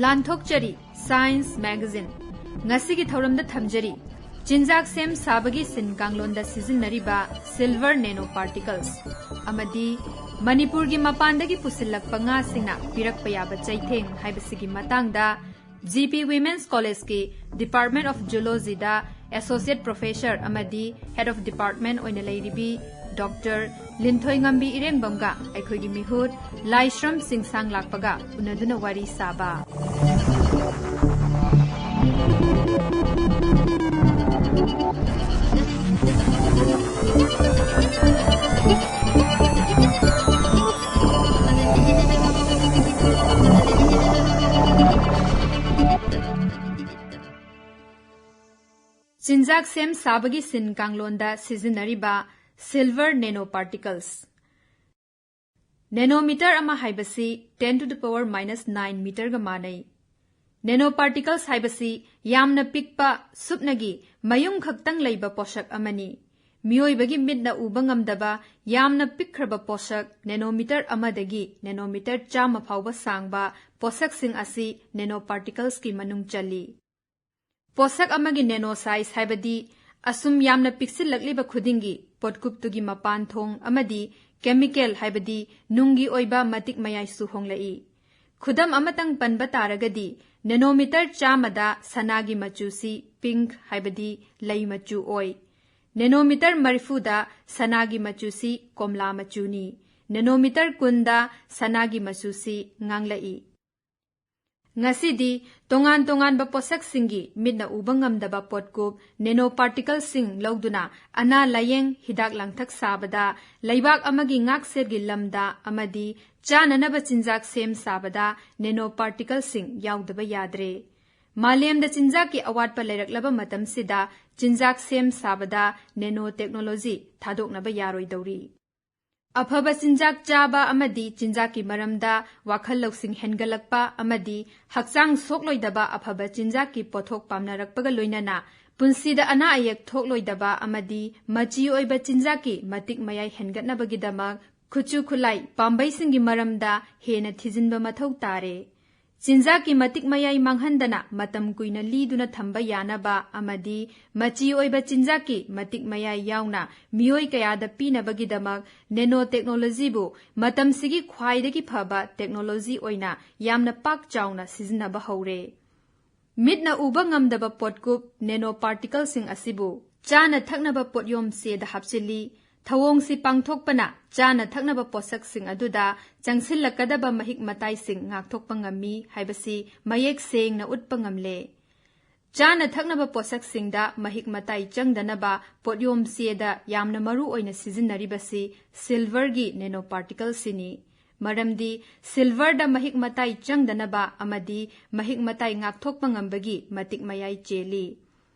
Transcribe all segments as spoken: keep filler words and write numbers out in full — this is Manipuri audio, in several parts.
ꯂꯥꯟꯊꯣꯛꯆꯔꯤ Science Magazine꯫ ꯉꯁꯤꯒꯤ ꯊꯧꯔꯝꯗ ꯊꯝꯖꯔꯤ ꯆꯤꯟꯖꯥꯛ ꯁꯦꯝ ꯁꯥꯕꯒꯤ ꯁꯤꯟ ꯀꯥꯡꯂꯣꯟꯗ ꯁꯤꯖꯤꯟꯅꯔꯤꯕ silver nanoparticles ꯑꯃꯗꯤ ꯃꯅꯤꯄꯨꯔꯒꯤ ꯃꯄꯥꯟꯗꯒꯤ ꯄꯨꯁꯤꯜꯂꯛꯄ ꯉꯥꯁꯤꯡꯅ ꯄꯤꯔꯛꯄ ꯌꯥꯕ ꯆꯩꯊꯦꯡ ꯍꯥꯏꯕꯁꯤꯒꯤ ꯃꯇꯥꯡꯗ G P Women's Collegeꯀꯤ Department of Zoologyꯗ Associate Professor ꯑꯃꯗꯤ Head of Department ꯑꯣꯏꯅ ꯂꯩꯔꯤꯕꯤ Doctor ꯂꯤꯟꯊꯣꯏꯉꯝꯕꯤ ꯏꯔꯦꯡꯕꯝꯒ ꯑꯩꯈꯣꯏꯒꯤ ꯃꯤꯍꯨꯠ ꯂꯥꯏꯁ꯭ꯔꯝ ꯆꯤꯡꯁꯥꯡ ꯂꯥꯛꯄꯒ ꯎꯅꯗꯨꯅ ꯋꯥꯔꯤ ꯁꯥꯕ꯫ ꯆꯤꯟꯖꯥꯛ ꯁꯦꯝ ꯁꯥꯕꯒꯤ ꯁꯤꯟ ꯀꯥꯡꯂꯣꯟꯗ ꯁꯤꯖꯤꯟꯅꯔꯤꯕ silver nanoparticles꯫ Nanometer ꯑꯃ ꯍꯥꯏꯕꯁꯤ ten to the power minus nine meterꯒ ꯃꯥꯟꯅꯩ꯫ Nanoparticles ꯍꯥꯏꯕꯁꯤ ꯌꯥꯝꯅ ꯄꯤꯛꯄ, ꯁꯨꯞꯅꯒꯤ ꯃꯌꯨꯝ ꯈꯛꯇꯪ ꯂꯩꯕ ꯄꯣꯠꯁꯛ ꯑꯃꯅꯤ꯫ ꯃꯤꯑꯣꯏꯕꯒꯤ ꯃꯤꯠꯅ ꯎꯕ ꯉꯝꯗꯕ ꯌꯥꯝꯅ ꯄꯤꯛꯈ꯭ꯔꯕ ꯄꯣꯠꯁꯛ nanometer ꯑꯃꯗꯒꯤ nanometer ꯆꯥꯝꯃ ꯐꯥꯎꯕ ꯁꯥꯡꯕ ꯄꯣꯠꯁꯛꯁꯤꯡ ꯑꯁꯤ nanoparticlesꯀꯤ ꯃꯅꯨꯡ ꯆꯜꯂꯤ꯫ ꯄꯣꯠꯁꯛ ꯑꯃꯒꯤ nano size ꯍꯥꯏꯕꯗꯤ ꯑꯁꯨꯝ ꯌꯥꯝꯅ ꯄꯤꯛꯁꯤꯜꯂꯛꯂꯤꯕ ꯈꯨꯗꯤꯡꯒꯤ ꯄꯣꯠꯀꯨꯞꯇꯨꯒꯤ ꯃꯄꯥꯟ ꯊꯣꯡ ꯑꯃꯗꯤ chemical ꯍꯥꯏꯕꯗꯤ ꯅꯨꯡꯒꯤ ꯑꯣꯏꯕ ꯃꯇꯤꯛ ꯃꯌꯥꯏꯁꯨ ꯍꯣꯡꯂꯛꯏ꯫ ꯈꯨꯗꯝ ꯑꯃꯇꯪ ꯄꯟꯕ ꯇꯥꯔꯒꯗꯤ, nanometer ꯆꯥꯝꯃꯗ ꯁꯅꯥꯒꯤ ꯃꯆꯨꯁꯤ pink ꯍꯥꯏꯕꯗꯤ ꯂꯩ ꯃꯆꯨ ꯑꯣꯏ꯫ Nanometer ꯃꯔꯤꯐꯨꯗ ꯁꯅꯥꯒꯤ ꯃꯆꯨꯁꯤ ꯀꯣꯝꯂꯥ ꯃꯆꯨꯅꯤ꯫ Nanometer ꯀꯨꯟꯗ ꯁꯅꯥꯒꯤ ꯃꯆꯨꯁꯤ ꯉꯥꯡꯂꯛꯏ꯫ ꯉꯁꯤꯗꯤ ꯇꯣꯉꯥꯟ ꯇꯣꯉꯥꯟꯕ ꯄꯣꯠꯁꯛꯁꯤꯡꯒꯤ ꯃꯤꯠꯅ ꯎꯕ ꯉꯝꯗꯕ ꯄꯣꯠꯀꯨꯞ nanoparticlesꯁꯤꯡ ꯂꯧꯗꯨꯅ ꯑꯅꯥ ꯂꯥꯌꯦꯡ, ꯍꯤꯗꯥꯛ ꯂꯥꯡꯊꯛ ꯁꯥꯕꯗ, ꯂꯩꯕꯥꯛ ꯑꯃꯒꯤ ꯉꯥꯛꯁꯦꯜꯒꯤ ꯂꯝꯗ ꯑꯃꯗꯤ ꯆꯥꯅꯅꯕ ꯆꯤꯟꯖꯥꯛ ꯁꯦꯝ ꯁꯥꯕꯗ nanoparticlesꯁꯤꯡ ꯌꯥꯎꯗꯕ ꯌꯥꯗ꯭ꯔꯦ꯫ ꯃꯥꯂꯦꯝꯗ ꯆꯤꯟꯖꯥꯛꯀꯤ ꯑꯋꯥꯠꯄ ꯂꯩꯔꯛꯂꯕ ꯃꯇꯝꯁꯤꯗ ꯆꯤꯟꯖꯥꯛ ꯁꯦꯝ ꯁꯥꯕꯗ nanotechnology ꯊꯥꯗꯣꯛꯅꯕ ꯌꯥꯔꯣꯏꯗꯧꯔꯤ꯫ ꯑꯐꯕ ꯆꯤꯟꯖꯥꯛ ꯆꯥꯕ ꯑꯃꯗꯤ ꯆꯤꯟꯖꯥꯛꯀꯤ ꯃꯔꯝꯗ ꯋꯥꯈꯜ ꯂꯧꯁꯤꯡ ꯍꯦꯟꯒꯠꯂꯛꯄ ꯑꯃꯗꯤ ꯍꯛꯆꯥꯡ ꯁꯣꯛꯂꯣꯏꯗꯕ ꯑꯐꯕ ꯆꯤꯟꯖꯥꯛꯀꯤ ꯄꯣꯠꯊꯣꯛ ꯄꯥꯝꯅꯔꯛꯄꯒ ꯂꯣꯏꯅꯅ ꯄꯨꯟꯁꯤꯗ ꯑꯅꯥ ꯑꯌꯦꯛ ꯊꯣꯛꯂꯣꯏꯗꯕ ꯑꯃꯗꯤ ꯃꯆꯤ ꯑꯣꯏꯕ ꯆꯤꯟꯖꯥꯛꯀꯤ ꯃꯇꯤꯛ ꯃꯌꯥꯏ ꯍꯦꯟꯒꯠꯅꯕꯒꯤꯗꯃꯛ ꯈꯨꯠꯁꯨ ꯈꯨꯠꯂꯥꯏ ꯄꯥꯝꯕꯩꯁꯤꯡꯒꯤ ꯃꯔꯝꯗ ꯍꯦꯟꯅ ꯊꯤꯖꯤꯟꯕ ꯃꯊꯧ ꯇꯥꯔꯦ꯫ ꯆꯤꯟꯖꯥꯛꯀꯤ ꯃꯇꯤꯛ ꯃꯌꯥꯏ ꯃꯥꯡꯍꯟꯗꯅ ꯃꯇꯝ ꯀꯨꯏꯅ ꯂꯤꯗꯨꯅ ꯊꯝꯕ ꯌꯥꯅꯕ ꯑꯃꯗꯤ ꯃꯆꯤ ꯑꯣꯏꯕ ꯆꯤꯟꯖꯥꯛꯀꯤ ꯃꯇꯤꯛ ꯃꯌꯥꯏ ꯌꯥꯎꯅ ꯃꯤꯑꯣꯏ ꯀꯌꯥꯗ ꯄꯤꯅꯕꯒꯤꯗꯃꯛ ꯅꯦꯅꯣ ꯇꯦꯛꯅꯣꯂꯣꯖꯤꯕꯨ ꯃꯇꯝꯁꯤꯒꯤ ꯈ꯭ꯋꯥꯏꯗꯒꯤ ꯐꯕ ꯇꯦꯛꯅꯣꯂꯣꯖꯤ ꯑꯣꯏꯅ ꯌꯥꯝꯅ ꯄꯥꯛ ꯆꯥꯎꯅ ꯁꯤꯖꯤꯟꯅꯕ ꯍꯧꯔꯦ꯫ ꯃꯤꯠꯅ ꯎꯕ ꯉꯝꯗꯕ ꯄꯣꯠꯀꯨꯞ ꯅꯦꯅꯣ ꯄꯥꯔꯇꯤꯀꯜꯁꯤꯡ ꯑꯁꯤꯕꯨ ꯆꯥꯅ ꯊꯛꯅꯕ ꯄꯣꯠꯌꯣꯝ ꯆꯦꯗ ꯍꯥꯞꯆꯤꯜꯂꯤ꯫ ꯊꯧꯑꯣꯡꯁꯤ ꯄꯥꯡꯊꯣꯛꯄꯅ ꯆꯥꯅ ꯊꯛꯅꯕ ꯄꯣꯠꯁꯛꯁꯤꯡ ꯑꯗꯨꯗ ꯆꯪꯁꯤꯜꯂꯛꯀꯗꯕ ꯃꯍꯤꯛ ꯃꯇꯥꯏꯁꯤꯡ ꯉꯥꯛꯊꯣꯛꯄ ꯉꯝꯃꯤ ꯍꯥꯏꯕꯁꯤ ꯃꯌꯦꯛ ꯁꯦꯡꯅ ꯎꯠꯄ ꯉꯝꯂꯦ꯫ ꯆꯥꯅ ꯊꯛꯅꯕ ꯄꯣꯠꯁꯛꯁꯤꯡꯗ ꯃꯍꯤꯛ ꯃꯇꯥꯏ ꯆꯪꯗꯅꯕ ꯄꯣꯠꯌꯣꯝ ꯆꯦꯗ ꯌꯥꯝꯅ ꯃꯔꯨ ꯑꯣꯏꯅ ꯁꯤꯖꯤꯟꯅꯔꯤꯕꯁꯤ ꯁꯤꯜꯚꯔꯒꯤ ꯅꯦꯅꯣ ꯄꯥꯔꯇꯤꯀꯜꯁꯤꯅꯤ꯫ ꯃꯔꯝꯗꯤ ꯁꯤꯜꯚꯔꯗ ꯃꯍꯤꯛ ꯃꯇꯥꯏ ꯆꯪꯗꯅꯕ ꯑꯃꯗꯤ ꯃꯍꯤꯛ ꯃꯇꯥꯏ ꯉꯥꯛꯊꯣꯛꯄ ꯉꯝꯕꯒꯤ ꯃꯇꯤꯛ ꯃꯌꯥꯏ ꯆꯦꯜꯂꯤ꯫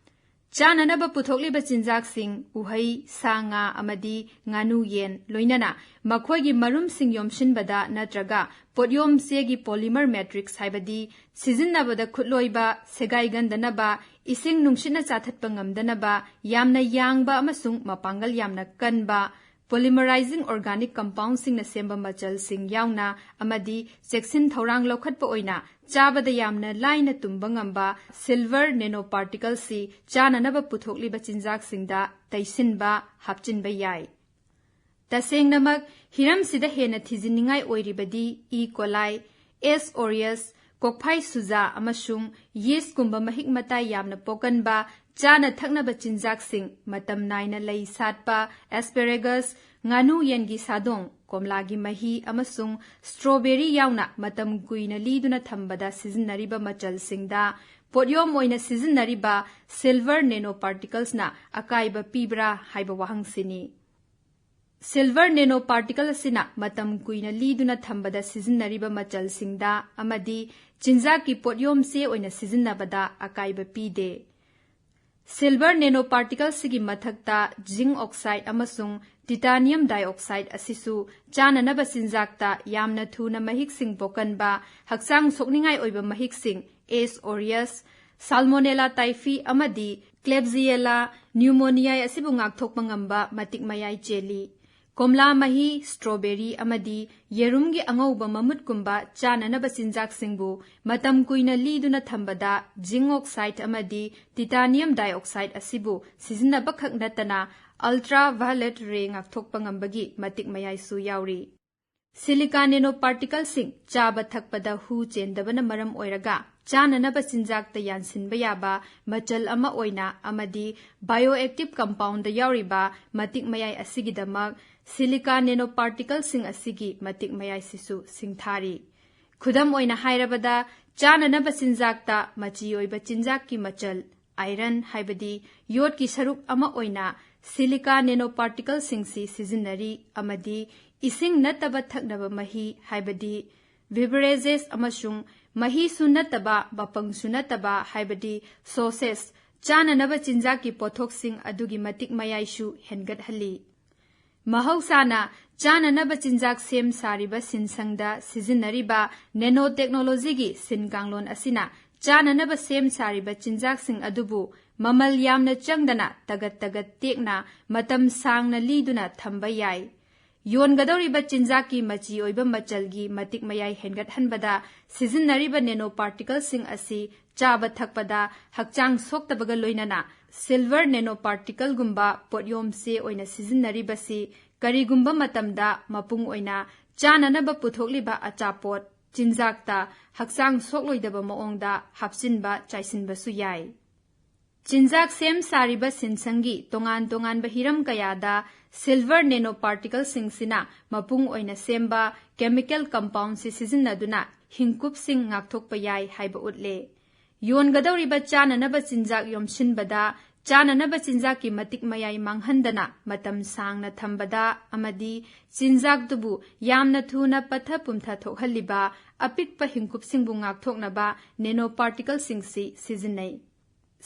ꯆꯥꯅꯅꯕ ꯄꯨꯊꯣꯛꯂꯤꯕ ꯆꯤꯟꯖꯥꯛꯁꯤꯡ, ꯎꯍꯩ, ꯁꯥ ꯉꯥ ꯑꯃꯗꯤ ꯉꯥꯅꯨ ꯌꯦꯟ, ꯂꯣꯏꯅꯅ ꯃꯈꯣꯏꯒꯤ ꯃꯔꯨꯝꯁꯤꯡ ꯌꯣꯝꯁꯤꯟꯕꯗ ꯅꯠꯇ꯭ꯔꯒ ꯄꯣꯠꯌꯣꯝ ꯆꯦꯒꯤ ꯄꯣꯂꯤꯃꯔ ꯃꯦꯇ꯭ꯔꯤꯛꯁ ꯍꯥꯏꯕꯗꯤ ꯁꯤꯖꯤꯟꯅꯕꯗ ꯈꯨꯠꯂꯣꯏꯕ, ꯁꯦꯒꯥꯏꯒꯟꯗꯅꯕ, ꯏꯁꯤꯡ ꯅꯨꯡꯁꯤꯠꯅ ꯆꯥꯊꯠꯄ ꯉꯝꯗꯅꯕ, ꯌꯥꯝꯅ ꯌꯥꯡꯕ ꯑꯃꯁꯨꯡ ꯃꯄꯥꯡꯒꯜ ꯌꯥꯝꯅ ꯀꯟꯕ, polymerizing organic compoundꯁꯤꯡꯅ ꯁꯦꯝꯕ ꯃꯆꯜꯁꯤꯡ ꯌꯥꯎꯅ ꯑꯃꯗꯤ ꯆꯦꯛꯁꯤꯟ ꯊꯧꯔꯥꯡ ꯂꯧꯈꯠꯄ ꯑꯣꯏꯅ ꯆꯥꯕꯗ ꯌꯥꯝꯅ ꯂꯥꯏꯅ ꯇꯨꯝꯕ ꯉꯝꯕ ꯁꯤꯜꯚꯔ ꯅꯦꯅꯣ ꯄꯥꯔꯇꯤꯀꯜꯁꯤ ꯆꯥꯅꯅꯕ ꯄꯨꯊꯣꯛꯂꯤꯕ ꯆꯤꯟꯖꯥꯛꯁꯤꯡꯗ ꯇꯩꯁꯤꯟꯕ, ꯍꯥꯞꯆꯤꯟꯕ ꯌꯥꯏ꯫ ꯇꯁꯦꯡꯅꯃꯛ, ꯍꯤꯔꯝꯁꯤꯗ ꯍꯦꯟꯅ ꯊꯤꯖꯤꯟꯅꯤꯡꯉꯥꯏ ꯑꯣꯏꯔꯤꯕꯗꯤ ꯏ ꯀꯣꯂꯥꯏ, ꯑꯦꯁ ꯑꯣꯔꯤꯌꯁ, ꯀꯣꯛꯐꯥꯏ ꯁꯨꯖꯥ ꯑꯃꯁꯨꯡ ꯌꯤꯁꯀꯨꯝꯕ ꯃꯍꯤꯛ ꯃꯇꯥꯏ ꯌꯥꯝꯅ ꯄꯣꯛꯀꯟꯕ ꯆꯥꯅ ꯊꯛꯅꯕ ꯆꯤꯟꯖꯥꯛꯁꯤꯡ, ꯃꯇꯝ ꯅꯥꯏꯅ ꯂꯩ ꯁꯥꯠꯄ ꯑꯦꯁꯄꯦꯔꯦꯒꯁ, ꯉꯥꯅꯨ ꯌꯦꯟꯒꯤ ꯁꯥꯗꯣꯡ, ꯀꯣꯝꯂꯥꯒꯤ ꯃꯍꯤ ꯑꯃꯁꯨꯡ ꯁ꯭ꯇ꯭ꯔꯣꯕꯦꯔꯤ ꯌꯥꯎꯅ ꯃꯇꯝ ꯀꯨꯏꯅ ꯂꯤꯗꯨꯅ ꯊꯝꯕꯗ ꯁꯤꯖꯤꯟꯅꯔꯤꯕ ꯃꯆꯜꯁꯤꯡꯗ ꯄꯣꯠꯌꯣꯝ ꯑꯣꯏꯅ ꯁꯤꯖꯤꯟꯅꯔꯤꯕ ꯁꯤꯜꯚꯔ ꯅꯦꯅꯣ ꯄꯥꯔꯇꯤꯀꯜꯁꯅ ꯑꯀꯥꯏꯕ ꯄꯤꯕ꯭ꯔꯥ ꯍꯥꯏꯕ ꯋꯥꯍꯪꯁꯤꯅꯤ꯫ ꯁꯤꯜꯚꯔ ꯅꯦꯅꯣ ꯄꯥꯔꯇꯤꯀꯜ ꯑꯁꯤꯅ ꯃꯇꯝ ꯀꯨꯏꯅ ꯂꯤꯗꯨꯅ ꯊꯝꯕꯗ ꯁꯤꯖꯤꯟꯅꯔꯤꯕ ꯃꯆꯜꯁꯤꯡꯗ ꯑꯃꯗꯤ ꯆꯤꯟꯖꯥꯛꯀꯤ ꯄꯣꯠꯌꯣꯝ ꯆꯦ ꯑꯣꯏꯅ ꯁꯤꯖꯤꯟꯅꯕꯗ ꯑꯀꯥꯏꯕ ꯄꯤꯗꯦ꯫ ꯁꯤꯜꯚꯔ ꯅꯦꯅꯣ ꯄꯥꯔꯇꯤꯀꯜꯁꯤꯒꯤ ꯃꯊꯛꯇ ꯖꯤꯡ ꯑꯣꯛꯁꯥꯏꯗ ꯑꯃꯁꯨꯡ ꯇꯤꯇꯥꯅꯤꯌꯝ ꯗꯥꯏꯑꯣꯛꯁꯥꯏꯗ ꯑꯁꯤꯁꯨ ꯆꯥꯅꯅꯕ ꯆꯤꯟꯖꯥꯛꯇ ꯌꯥꯝꯅ ꯊꯨꯅ ꯃꯍꯤꯛꯁꯤꯡ ꯄꯣꯛꯀꯟꯕ, ꯍꯛꯆꯥꯡ ꯁꯣꯛꯅꯤꯡꯉꯥꯏ ꯑꯣꯏꯕ ꯃꯍꯤꯛꯁꯤꯡ, ꯑꯦꯁ ꯑꯣꯔꯤꯌꯁ, ꯁꯥꯜꯃꯣꯅꯦꯂꯥ ꯇꯥꯏꯐꯤ ꯑꯃꯗꯤ ꯀ꯭ꯂꯦꯞꯖꯤꯌꯦꯂꯥ ꯅ꯭ꯌꯨꯃꯣꯅꯤꯌꯥꯏ ꯑꯁꯤꯕꯨ ꯉꯥꯛꯊꯣꯛꯄ ꯉꯝꯕ ꯃꯇꯤꯛ ꯃꯌꯥꯏ ꯆꯦꯜꯂꯤ꯫ ꯀꯣꯝꯂꯥ ꯃꯍꯤ, strawberry ꯑꯃꯗꯤ ꯌꯦꯔꯨꯝꯒꯤ ꯑꯉꯧꯕ ꯃꯃꯨꯠꯀꯨꯝꯕ ꯆꯥꯅꯅꯕ ꯆꯤꯟꯖꯥꯛꯁꯤꯡꯕꯨ ꯃꯇꯝ ꯀꯨꯏꯅ ꯂꯤꯗꯨꯅ ꯊꯝꯕꯗ zinc oxide ꯑꯃꯗꯤ titanium dioxide ꯑꯁꯤꯕꯨ ꯁꯤꯖꯤꯟꯅꯕꯈꯛ ꯅꯠꯇꯅ ultraviolet ray ꯉꯥꯛꯊꯣꯛꯄ ꯉꯝꯕꯒꯤ ꯃꯇꯤꯛ ꯃꯌꯥꯏꯁꯨ ꯌꯥꯎꯔꯤ꯫ Silica nanoparticleꯁꯤꯡ ꯆꯥꯕ ꯊꯛꯄꯗ ꯍꯨ ꯆꯦꯟꯗꯕꯅ ꯃꯔꯝ ꯑꯣꯏꯔꯒ ꯆꯥꯅꯅꯕ ꯆꯤꯟꯖꯥꯛꯇ ꯌꯥꯟꯁꯤꯟꯕ ꯌꯥꯕ ꯃꯆꯜ ꯑꯃ ꯑꯣꯏꯅ ꯑꯃꯗꯤ bioactive compoundꯗ ꯌꯥꯎꯔꯤꯕ ꯃꯇꯤꯛ ꯃꯌꯥꯏ ꯑꯁꯤꯒꯤꯗꯃꯛ silica nanoparticleꯁꯤꯡ ꯑꯁꯤꯒꯤ ꯃꯇꯤꯛ ꯃꯌꯥꯏꯁꯤꯁꯨ ꯁꯤꯡꯊꯥꯔꯤ꯫ ꯈꯨꯗꯝ ꯑꯣꯏꯅ ꯍꯥꯏꯔꯕꯗ, ꯆꯥꯅꯅꯕ ꯆꯤꯟꯖꯥꯛꯇ ꯃꯆꯤ ꯑꯣꯏꯕ ꯆꯤꯟꯖꯥꯛꯀꯤ ꯃꯆꯜ iron ꯍꯥꯏꯕꯗꯤ ꯌꯣꯠꯀꯤ ꯁꯔꯨꯛ ꯑꯃ ꯑꯣꯏꯅ silica nanoparticleꯁꯤꯡꯁꯤ ꯁꯤꯖꯤꯟꯅꯔꯤ ꯑꯃꯗꯤ ꯏꯁꯤꯡ ꯅꯠꯇꯕ ꯊꯛꯅꯕ ꯃꯍꯤ ꯍꯥꯏꯕꯗꯤ beverages ꯑꯃꯁꯨꯡ ꯃꯍꯤꯁꯨ ꯅꯠꯇꯕ, ꯃꯄꯪꯁꯨ ꯅꯠꯇꯕ ꯍꯥꯏꯕꯗꯤ sauces, ꯆꯥꯅꯅꯕ ꯆꯤꯟꯖꯥꯛꯀꯤ ꯄꯣꯠꯊꯣꯛꯁꯤꯡ ꯑꯗꯨꯒꯤ ꯃꯇꯤꯛ ꯃꯌꯥꯏꯁꯨ ꯍꯦꯟꯒꯠꯍꯜꯂꯤ꯫ ꯃꯍꯧꯁꯥꯅ ꯆꯥꯅꯅꯕ ꯆꯤꯟꯖꯥꯛ ꯁꯦꯝ ꯁꯥꯔꯤꯕ ꯁꯤꯟꯁꯪꯗ ꯁꯤꯖꯤꯟꯅꯔꯤꯕ nanotechnologyꯒꯤ ꯁꯤꯟ ꯀꯥꯡꯂꯣꯟ ꯑꯁꯤꯅ ꯆꯥꯅꯅꯕ ꯁꯦꯝ ꯁꯥꯔꯤꯕ ꯆꯤꯟꯖꯥꯛꯁꯤꯡ ꯑꯗꯨꯕꯨ ꯃꯃꯜ ꯌꯥꯝꯅ ꯆꯪꯗꯅ ꯇꯒꯠ ꯇꯒꯠ ꯇꯦꯛꯅ ꯃꯇꯝ ꯁꯥꯡꯅ ꯂꯤꯗꯨꯅ ꯊꯝꯕ ꯌꯥꯏ꯫ ꯌꯣꯟꯒꯗꯧꯔꯤꯕ ꯆꯤꯟꯖꯥꯛꯀꯤ ꯃꯆꯤ ꯑꯣꯏꯕ ꯃꯆꯜꯒꯤ ꯃꯇꯤꯛ ꯃꯌꯥꯏ ꯍꯦꯟꯒꯠꯍꯟꯕꯗ ꯁꯤꯖꯤꯟꯅꯔꯤꯕ nanoparticleꯁꯤꯡ ꯑꯁꯤ ꯆꯥꯕ ꯊꯛꯄꯗ ꯍꯛꯆꯥꯡ ꯁꯣꯛꯇꯕꯒ ꯂꯣꯏꯅꯅ silver nanoparticleꯒꯨꯝꯕ ꯄꯣꯠꯌꯣꯝ ꯆꯦ ꯑꯣꯏꯅ ꯁꯤꯖꯤꯟꯅꯔꯤꯕꯁꯤ ꯀꯔꯤꯒꯨꯝꯕ ꯃꯇꯝꯗ ꯃꯄꯨꯡ ꯑꯣꯏꯅ ꯆꯥꯅꯅꯕ ꯄꯨꯊꯣꯛꯂꯤꯕ ꯑꯆꯥꯄꯣꯠ, ꯆꯤꯟꯖꯥꯛꯇ ꯍꯛꯆꯥꯡ ꯁꯣꯛꯂꯣꯏꯗꯕ ꯃꯑꯣꯡꯗ ꯍꯥꯞꯆꯤꯟꯕ ꯆꯥꯏꯁꯤꯟꯕꯁꯨ ꯌꯥꯏ꯫ ꯆꯤꯟꯖꯥꯛ ꯁꯦꯝ ꯁꯥꯔꯤꯕ ꯁꯤꯟꯁꯪꯒꯤ ꯇꯣꯉꯥꯟ ꯇꯣꯉꯥꯟꯕ ꯍꯤꯔꯝ ꯀꯌꯥꯗ silver nanoparticleꯁꯤꯡꯁꯤꯅ ꯃꯄꯨꯡ ꯑꯣꯏꯅ ꯁꯦꯝꯕ chemical compoundꯁꯤ ꯁꯤꯖꯤꯟꯅꯗꯨꯅ ꯍꯤꯡꯀꯨꯞꯁꯤꯡ ꯉꯥꯛꯊꯣꯛꯄ ꯌꯥꯏ ꯍꯥꯏꯕ ꯎꯠꯂꯦ꯫ ꯌꯣꯟꯒꯗꯧꯔꯤꯕ ꯆꯥꯅꯅꯕ ꯆꯤꯟꯖꯥꯛ ꯌꯣꯝꯁꯤꯟꯕꯗ ꯆꯥꯅꯅꯕ ꯆꯤꯟꯖꯥꯛꯀꯤ ꯃꯇꯤꯛ ꯃꯌꯥꯏ ꯃꯥꯡꯍꯟꯗꯅ ꯃꯇꯝ ꯁꯥꯡꯅ ꯊꯝꯕꯗ ꯑꯃꯗꯤ ꯆꯤꯟꯖꯥꯛꯇꯨꯕꯨ ꯌꯥꯝꯅ ꯊꯨꯅ ꯄꯠꯊ ꯄꯨꯝꯊ ꯊꯣꯛꯍꯜꯂꯤꯕ ꯑꯄꯤꯛꯄ ꯍꯤꯡꯀꯨꯞꯁꯤꯡꯕꯨ ꯉꯥꯛꯊꯣꯛꯅꯕ nanoparticleꯁꯤꯡꯁꯤ ꯁꯤꯖꯤꯟꯅꯩ꯫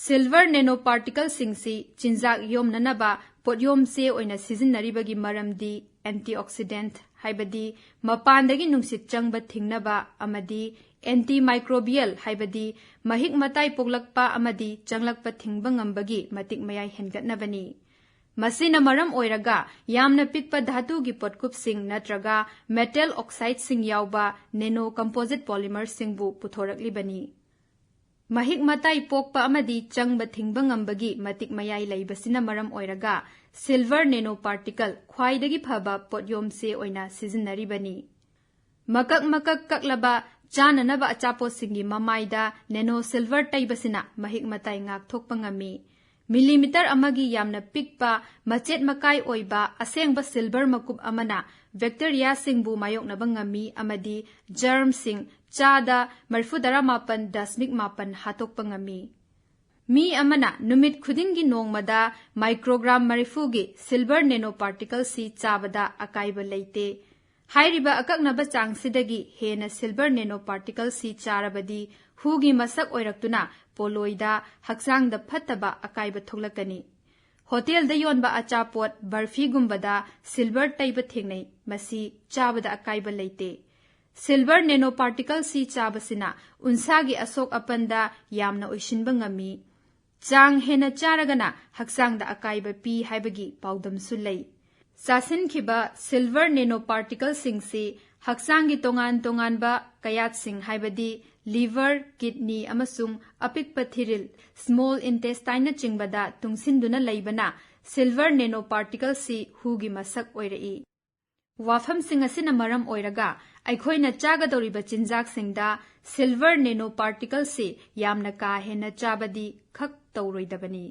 Silver nanoparticleꯁꯤꯡꯁꯤ ꯆꯤꯟꯖꯥꯛ ꯌꯣꯝꯅꯅꯕ ꯄꯣꯠꯌꯣꯝ ꯆꯦ ꯑꯣꯏꯅ ꯁꯤꯖꯤꯟꯅꯔꯤꯕꯒꯤ ꯃꯔꯝꯗꯤ antioxidant ꯍꯥꯏꯕꯗꯤ ꯃꯄꯥꯟꯗꯒꯤ ꯅꯨꯡꯁꯤꯠ ꯆꯪꯕ ꯊꯤꯡꯅꯕ ꯑꯃꯗꯤ antimicrobial ꯍꯥꯏꯕꯗꯤ ꯃꯍꯤꯛ ꯃꯇꯥꯏ ꯄꯣꯛꯂꯛꯄ ꯑꯃꯗꯤ ꯆꯪꯂꯛꯄ ꯊꯤꯡꯕ ꯉꯝꯕꯒꯤ ꯃꯇꯤꯛ ꯃꯌꯥꯏ ꯍꯦꯟꯒꯠꯅꯕꯅꯤ꯫ ꯃꯁꯤꯅ ꯃꯔꯝ ꯑꯣꯏꯔꯒ ꯌꯥꯝꯅ ꯄꯤꯛꯄ ꯙꯥꯇꯨꯒꯤ ꯄꯣꯠꯀꯨꯞꯁꯤꯡ ꯅꯠꯇ꯭ꯔꯒ metal oxideꯁꯤꯡ ꯌꯥꯎꯕ nano composite polymerꯁꯤꯡꯕꯨ ꯄꯨꯊꯣꯔꯛꯂꯤꯕꯅꯤ꯫ ꯃꯍꯤꯛ ꯃꯇꯥꯏ ꯄꯣꯛꯄ ꯑꯃꯗꯤ ꯆꯪꯕ ꯊꯤꯡꯕ ꯉꯝꯕꯒꯤ ꯃꯇꯤꯛ ꯃꯌꯥꯏ ꯂꯩꯕꯁꯤꯅ ꯃꯔꯝ ꯑꯣꯏꯔꯒ silver nanoparticle ꯈ꯭ꯋꯥꯏꯗꯒꯤ ꯐꯕ ꯄꯣꯠꯌꯣꯝ ꯆꯦ ꯑꯣꯏꯅ ꯁꯤꯖꯤꯟꯅꯔꯤꯕꯅꯤ꯫ ꯃꯀꯛ ꯃꯀꯛ ꯀꯛꯂꯕ ꯆꯥꯅꯅꯕ ꯑꯆꯥꯄꯣꯠꯁꯤꯡꯒꯤ ꯃꯃꯥꯏꯗ nano silver ꯇꯩꯕꯁꯤꯅ ꯃꯍꯤꯛ ꯃꯇꯥꯏ ꯉꯥꯛꯊꯣꯛꯄ ꯉꯝꯃꯤ꯫ Millimeter ꯑꯃꯒꯤ ꯌꯥꯝꯅ ꯄꯤꯛꯄ, ꯃꯆꯦꯠ ꯃꯀꯥꯏ ꯑꯣꯏꯕ ꯑꯁꯦꯡꯕ silver ꯃꯀꯨꯞ ꯑꯃꯅ bacteriaꯁꯤꯡꯕꯨ ꯃꯥꯌꯣꯛꯅꯕ ꯉꯝꯃꯤ ꯑꯃꯗꯤ germꯁꯤꯡ ꯆꯥꯗ ꯃꯔꯤꯐꯨꯇꯔꯥ ꯃꯥꯄꯟ ꯗꯁꯃꯤꯛ ꯃꯥꯄꯟ ꯍꯥꯠꯇꯣꯛꯄ ꯉꯝꯃꯤ꯫ ꯃꯤ ꯑꯃꯅ ꯅꯨꯃꯤꯠ ꯈꯨꯗꯤꯡꯒꯤ ꯅꯣꯡꯃꯗ microgram ꯃꯔꯤꯐꯨꯒꯤ silver nanoparticleꯁꯤ ꯆꯥꯕꯗ ꯑꯀꯥꯏꯕ ꯂꯩꯇꯦ꯫ ꯍꯥꯏꯔꯤꯕ ꯑꯀꯛꯅꯕ ꯆꯥꯡꯁꯤꯗꯒꯤ ꯍꯦꯟꯅ silver nanoparticleꯁꯤ ꯆꯥꯔꯕꯗꯤ ꯍꯨꯒꯤ ꯃꯁꯛ ꯑꯣꯏꯔꯛꯇꯨꯅ ꯄꯣꯂꯣꯏꯗ ꯍꯛꯆꯥꯡꯗ ꯐꯠꯇꯕ ꯑꯀꯥꯏꯕ ꯊꯣꯛꯂꯛꯀꯅꯤ꯫ ꯍꯣꯇꯦꯜꯗ ꯌꯣꯟꯕ ꯑꯆꯥꯄꯣꯠ, ꯕꯔꯐꯤꯒꯨꯝꯕꯗ silver ꯇꯩꯕ ꯊꯦꯡꯅꯩ꯫ ꯃꯁꯤ ꯆꯥꯕꯗ ꯑꯀꯥꯏꯕ ꯂꯩꯇꯦ꯫ Silver nanoparticleꯁꯤ ꯆꯥꯕꯁꯤꯅ ꯎꯟꯁꯥꯒꯤ ꯑꯁꯣꯛ ꯑꯄꯟꯗ ꯌꯥꯝꯅ ꯑꯣꯏꯁꯤꯟꯕ ꯉꯝꯃꯤ꯫ ꯆꯥꯡ ꯍꯦꯟꯅ ꯆꯥꯔꯒꯅ ꯍꯛꯆꯥꯡꯗ ꯑꯀꯥꯏꯕ ꯄꯤ ꯍꯥꯏꯕꯒꯤ ꯄꯥꯎꯗꯝꯁꯨ ꯂꯩ꯫ ꯆꯥꯁꯤꯟꯈꯤꯕ silver nanoparticleꯁꯤꯡꯁꯤ ꯍꯛꯆꯥꯡꯒꯤ ꯇꯣꯉꯥꯟ ꯇꯣꯉꯥꯟꯕ ꯀꯌꯥꯠꯁꯤꯡ ꯍꯥꯏꯕꯗꯤ liver, kidney ꯑꯃꯁꯨꯡ ꯑꯄꯤꯛꯄ ꯊꯤꯔꯤꯜ, small intestineꯅꯆꯤꯡꯕꯗ ꯇꯨꯡꯁꯤꯟꯗꯨꯅ ꯂꯩꯕꯅ silver nanoparticleꯁꯤ ꯍꯨꯒꯤ ꯃꯁꯛ ꯑꯣꯏꯔꯛꯏ꯫ ꯋꯥꯐꯝꯁꯤꯡ ꯑꯁꯤꯅ ꯃꯔꯝ ꯑꯣꯏꯔꯒ ꯑꯩꯈꯣꯏꯅ ꯆꯥꯒꯗꯧꯔꯤꯕ ꯆꯤꯟꯖꯥꯛꯁꯤꯡꯗ silver nanoparticleꯁꯤ ꯌꯥꯝꯅ ꯀꯥ ꯍꯦꯟꯅ ꯆꯥꯕꯗꯤ ꯈꯛ ꯇꯧꯔꯣꯏꯗꯕꯅꯤ꯫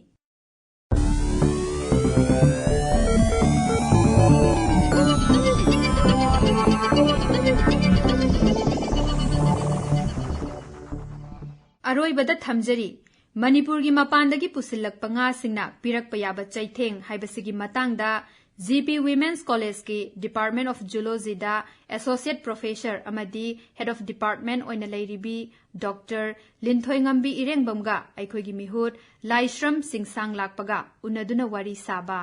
ꯑꯔꯣꯏꯕꯗ ꯊꯝꯖꯔꯤ, ꯃꯅꯤꯄꯨꯔꯒꯤ ꯃꯄꯥꯟꯗꯒꯤ ꯄꯨꯁꯤꯜꯂꯛꯄ ꯉꯥꯁꯤꯡꯅ ꯄꯤꯔꯛꯄ ꯌꯥꯕ ꯆꯩꯊꯦꯡ ꯍꯥꯏꯕꯁꯤꯒꯤ ꯃꯇꯥꯡꯗ G P Women's Collegeꯀꯤ Department of Zoologyꯗ Associate Professor ꯑꯃꯗꯤ Head of Department ꯑꯣꯏꯅ ꯂꯩꯔꯤꯕꯤ Doctor ꯂꯤꯟꯊꯣꯏꯉꯝꯕꯤ ꯏꯔꯦꯡꯕꯝꯒ ꯑꯩꯈꯣꯏꯒꯤ ꯃꯤꯍꯨꯠ ꯂꯥꯏꯁ꯭ꯔꯝ ꯆꯤꯡꯁꯥꯡ ꯂꯥꯛꯄꯒ ꯎꯅꯗꯨꯅ ꯋꯥꯔꯤ ꯁꯥꯕ꯫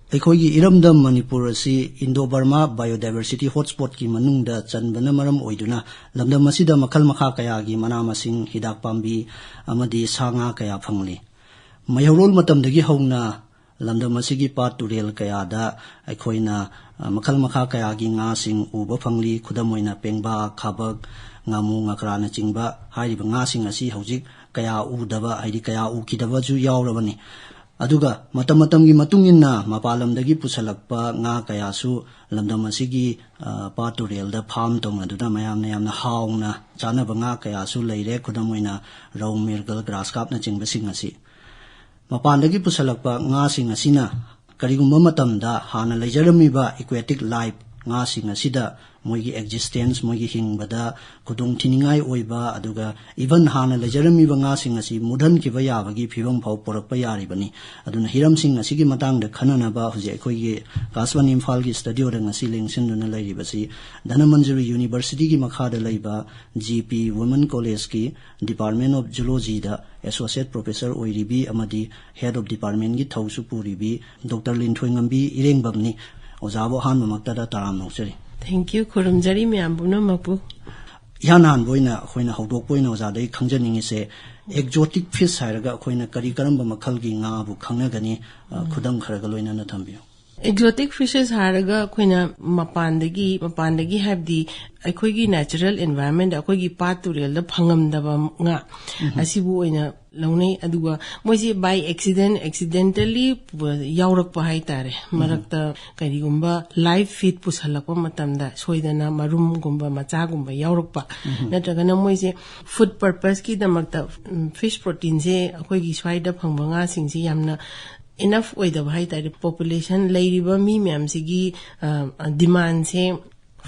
ꯑꯩꯈꯣꯏꯒꯤ ꯏꯔꯝꯗꯝ ꯃꯅꯤꯄꯨꯔ ꯑꯁꯤ Indo-Burma Biodiversity Hotspotꯀꯤ ꯃꯅꯨꯡꯗ ꯆꯟꯕꯅ ꯃꯔꯝ ꯑꯣꯏꯗꯨꯅ ꯂꯝꯗꯝ ꯑꯁꯤꯗ ꯃꯈꯜ ꯃꯈꯥ ꯀꯌꯥꯒꯤ ꯃꯅꯥ ꯃꯁꯤꯡ, ꯍꯤꯗꯥꯛ ꯄꯥꯝꯕꯤ ꯑꯃꯗꯤ ꯁꯥ ꯉꯥ ꯀꯌꯥ ꯐꯪꯂꯤ꯫ ꯃꯩꯍꯧꯔꯣꯜ ꯃꯇꯝꯗꯒꯤ ꯍꯧꯅ ꯂꯝꯗꯝ ꯑꯁꯤꯒꯤ ꯄꯥꯠ ꯇꯨꯔꯦꯜ ꯀꯌꯥꯗ ꯑꯩꯈꯣꯏꯅ, ꯑ, ꯃꯈꯜ ꯃꯈꯥ ꯀꯌꯥꯒꯤ ꯉꯥꯁꯤꯡ ꯎꯕ ꯐꯪꯂꯤ꯫ ꯈꯨꯗꯝ ꯑꯣꯏꯅ ꯄꯦꯡꯕꯥ, ꯈꯥꯕꯛ, ꯉꯥꯃꯨ, ꯉꯀ꯭ꯔꯥꯅꯆꯤꯡꯕ ꯍꯥꯏꯔꯤꯕ ꯉꯥꯁꯤꯡ ꯑꯁꯤ ꯍꯧꯖꯤꯛ ꯀꯌꯥ ꯎꯗꯕ, ꯍꯥꯏꯗꯤ ꯀꯌꯥ ꯎꯈꯤꯗꯕꯁꯨ ꯌꯥꯎꯔꯕꯅꯤ꯫ ꯑꯗꯨꯒ ꯃꯇꯝ ꯃꯇꯝꯒꯤ ꯃꯇꯨꯡ ꯏꯟꯅ ꯃꯄꯥꯟ ꯂꯝꯗꯒꯤ ꯄꯨꯁꯜꯂꯛꯄ ꯉꯥ ꯀꯌꯥꯁꯨ ꯂꯝꯗꯝ ꯑꯁꯤꯒꯤ, ꯑ, ꯄꯥꯠ ꯇꯨꯔꯦꯜꯗ ꯐꯥꯝ ꯇꯧꯅꯗꯨꯅ ꯃꯌꯥꯝꯅ ꯌꯥꯝꯅ ꯍꯥꯎꯅ ꯆꯥꯅꯕ ꯉꯥ ꯀꯌꯥꯁꯨ ꯂꯩꯔꯦ꯫ ꯈꯨꯗꯝ ꯑꯣꯏꯅ ꯔꯧ, ꯃꯤꯔꯒꯜ, ꯒ꯭ꯔꯥꯁ ꯀꯥꯞꯅꯆꯤꯡꯕꯁꯤꯡ ꯑꯁꯤ꯫ ꯃꯄꯥꯟꯗꯒꯤ ꯄꯨꯁꯜꯂꯛꯄ ꯉꯥꯁꯤꯡ ꯑꯁꯤꯅ ꯀꯔꯤꯒꯨꯝꯕ ꯃꯇꯝꯗ ꯍꯥꯟꯅ ꯂꯩꯖꯔꯝꯃꯤꯕ aquatic life, ꯉꯥꯁꯤꯡ ꯑꯁꯤꯗ ꯃꯣꯏꯒꯤ existence, ꯃꯣꯏꯒꯤ ꯍꯤꯡꯕꯗ ꯈꯨꯗꯣꯡ ꯊꯤꯅꯤꯡꯉꯥꯏ ꯑꯣꯏꯕ, ꯑꯗꯨꯒ even ꯍꯥꯟꯅ ꯂꯩꯖꯔꯝꯃꯤꯕ ꯉꯥꯁꯤꯡ ꯑꯁꯤ ꯃꯨꯠꯍꯟꯈꯤꯕ ꯌꯥꯕꯒꯤ ꯐꯤꯕꯝ ꯐꯥꯎ ꯄꯨꯔꯛꯄ ꯌꯥꯔꯤꯕꯅꯤ꯫ ꯑꯗꯨꯅ ꯍꯤꯔꯝꯁꯤꯡ ꯑꯁꯤꯒꯤ ꯃꯇꯥꯡꯗ ꯈꯟꯅꯅꯕ ꯍꯧꯖꯤꯛ ꯑꯩꯈꯣꯏꯒꯤ ꯑꯀꯥꯁꯕꯥꯅꯤ ꯏꯝꯐꯥꯜꯒꯤ studioꯗ ꯉꯁꯤ ꯂꯦꯡꯁꯤꯟꯗꯨꯅ ꯂꯩꯔꯤꯕꯁꯤ ꯙꯅꯃꯟꯖꯨꯔꯤ Universityꯒꯤ ꯃꯈꯥꯗ ꯂꯩꯕ G P Women Collegeꯀꯤ Department of Zoologyꯗ Associate Professor ꯑꯣꯏꯔꯤꯕꯤ ꯑꯃꯗꯤ Head of Departmentꯀꯤ ꯊꯧꯁꯨ ꯄꯨꯔꯤꯕꯤ ꯗꯣꯛꯇꯔ ꯂꯤꯟꯊꯣꯏꯉꯝꯕꯤ ꯏꯔꯦꯡꯕꯝꯅꯤ꯫ ꯑꯣꯖꯥꯕꯨ ꯑꯍꯥꯟꯕꯃꯛꯇꯗ ꯇꯔꯥꯝꯅ ꯑꯣꯛꯆꯔꯤ꯫ Thank you꯫ ꯈꯨꯔꯨꯝꯖꯔꯤ ꯃꯌꯥꯝ ꯄꯨꯝꯅꯃꯛꯄꯨ꯫ ꯏꯍꯥꯟ ꯍꯥꯟꯕ ꯑꯣꯏꯅ ꯑꯩꯈꯣꯏꯅ ꯍꯧꯗꯣꯛꯄ ꯑꯣꯏꯅ ꯑꯣꯖꯥꯗꯒꯤ ꯈꯪꯖꯅꯤꯡꯉꯤꯁꯦ, exotic fish ꯍꯥꯏꯔꯒ ꯑꯩꯈꯣꯏꯅ ꯀꯔꯤ ꯀꯔꯝꯕ ꯃꯈꯜꯒꯤ ꯉꯥꯕꯨ ꯈꯪꯅꯒꯅꯤ? ꯑ, ꯈꯨꯗꯝ ꯈꯔꯒ ꯂꯣꯏꯅꯅ ꯊꯝꯕꯤꯌꯨ꯫ Exotic fishes ꯍꯥꯏꯔꯒ ꯑꯩꯈꯣꯏꯅ ꯃꯄꯥꯟꯗꯒꯤ, ꯃꯄꯥꯟꯗꯒꯤ ꯍꯥꯏꯕꯗꯤ ꯑꯩꯈꯣꯏꯒꯤ natural environment, ꯑꯩꯈꯣꯏꯒꯤ ꯄꯥꯠ ꯇꯨꯔꯦꯜꯗ ꯐꯪꯉꯝꯗꯕ ꯉꯥ ꯑꯁꯤꯕꯨ ꯑꯣꯏꯅ ꯂꯧꯅꯩ꯫ ꯑꯗꯨꯒ ꯃꯣꯏꯁꯤ by accident, accidentally ꯌꯥꯎꯔꯛꯄ ꯍꯥꯏꯇꯥꯔꯦ꯫ ꯃꯔꯛꯇ ꯀꯔꯤꯒꯨꯝꯕ live feed ꯄꯨꯁꯜꯂꯛꯄ ꯃꯇꯝꯗ ꯁꯣꯏꯗꯅ ꯃꯔꯨꯝꯒꯨꯝꯕ ꯃꯆꯥꯒꯨꯝꯕ ꯌꯥꯎꯔꯛꯄ, ꯅꯠꯇ꯭ꯔꯒꯅ ꯃꯣꯏꯁꯦ food purposeꯀꯤꯗꯃꯛꯇ, ꯎꯝ, fish proteinꯁꯦ ꯑꯩꯈꯣꯏꯒꯤ ꯁ꯭ꯋꯥꯏꯗ ꯐꯪꯕ ꯉꯥꯁꯤꯡꯁꯦ ꯌꯥꯝꯅ enough ꯑꯣꯏꯗꯕ ꯍꯥꯏꯇꯥꯔꯦ꯫ Population, ꯂꯩꯔꯤꯕ ꯃꯤ ꯃꯌꯥꯝꯁꯤꯒꯤ, ꯑ, demandꯁꯦ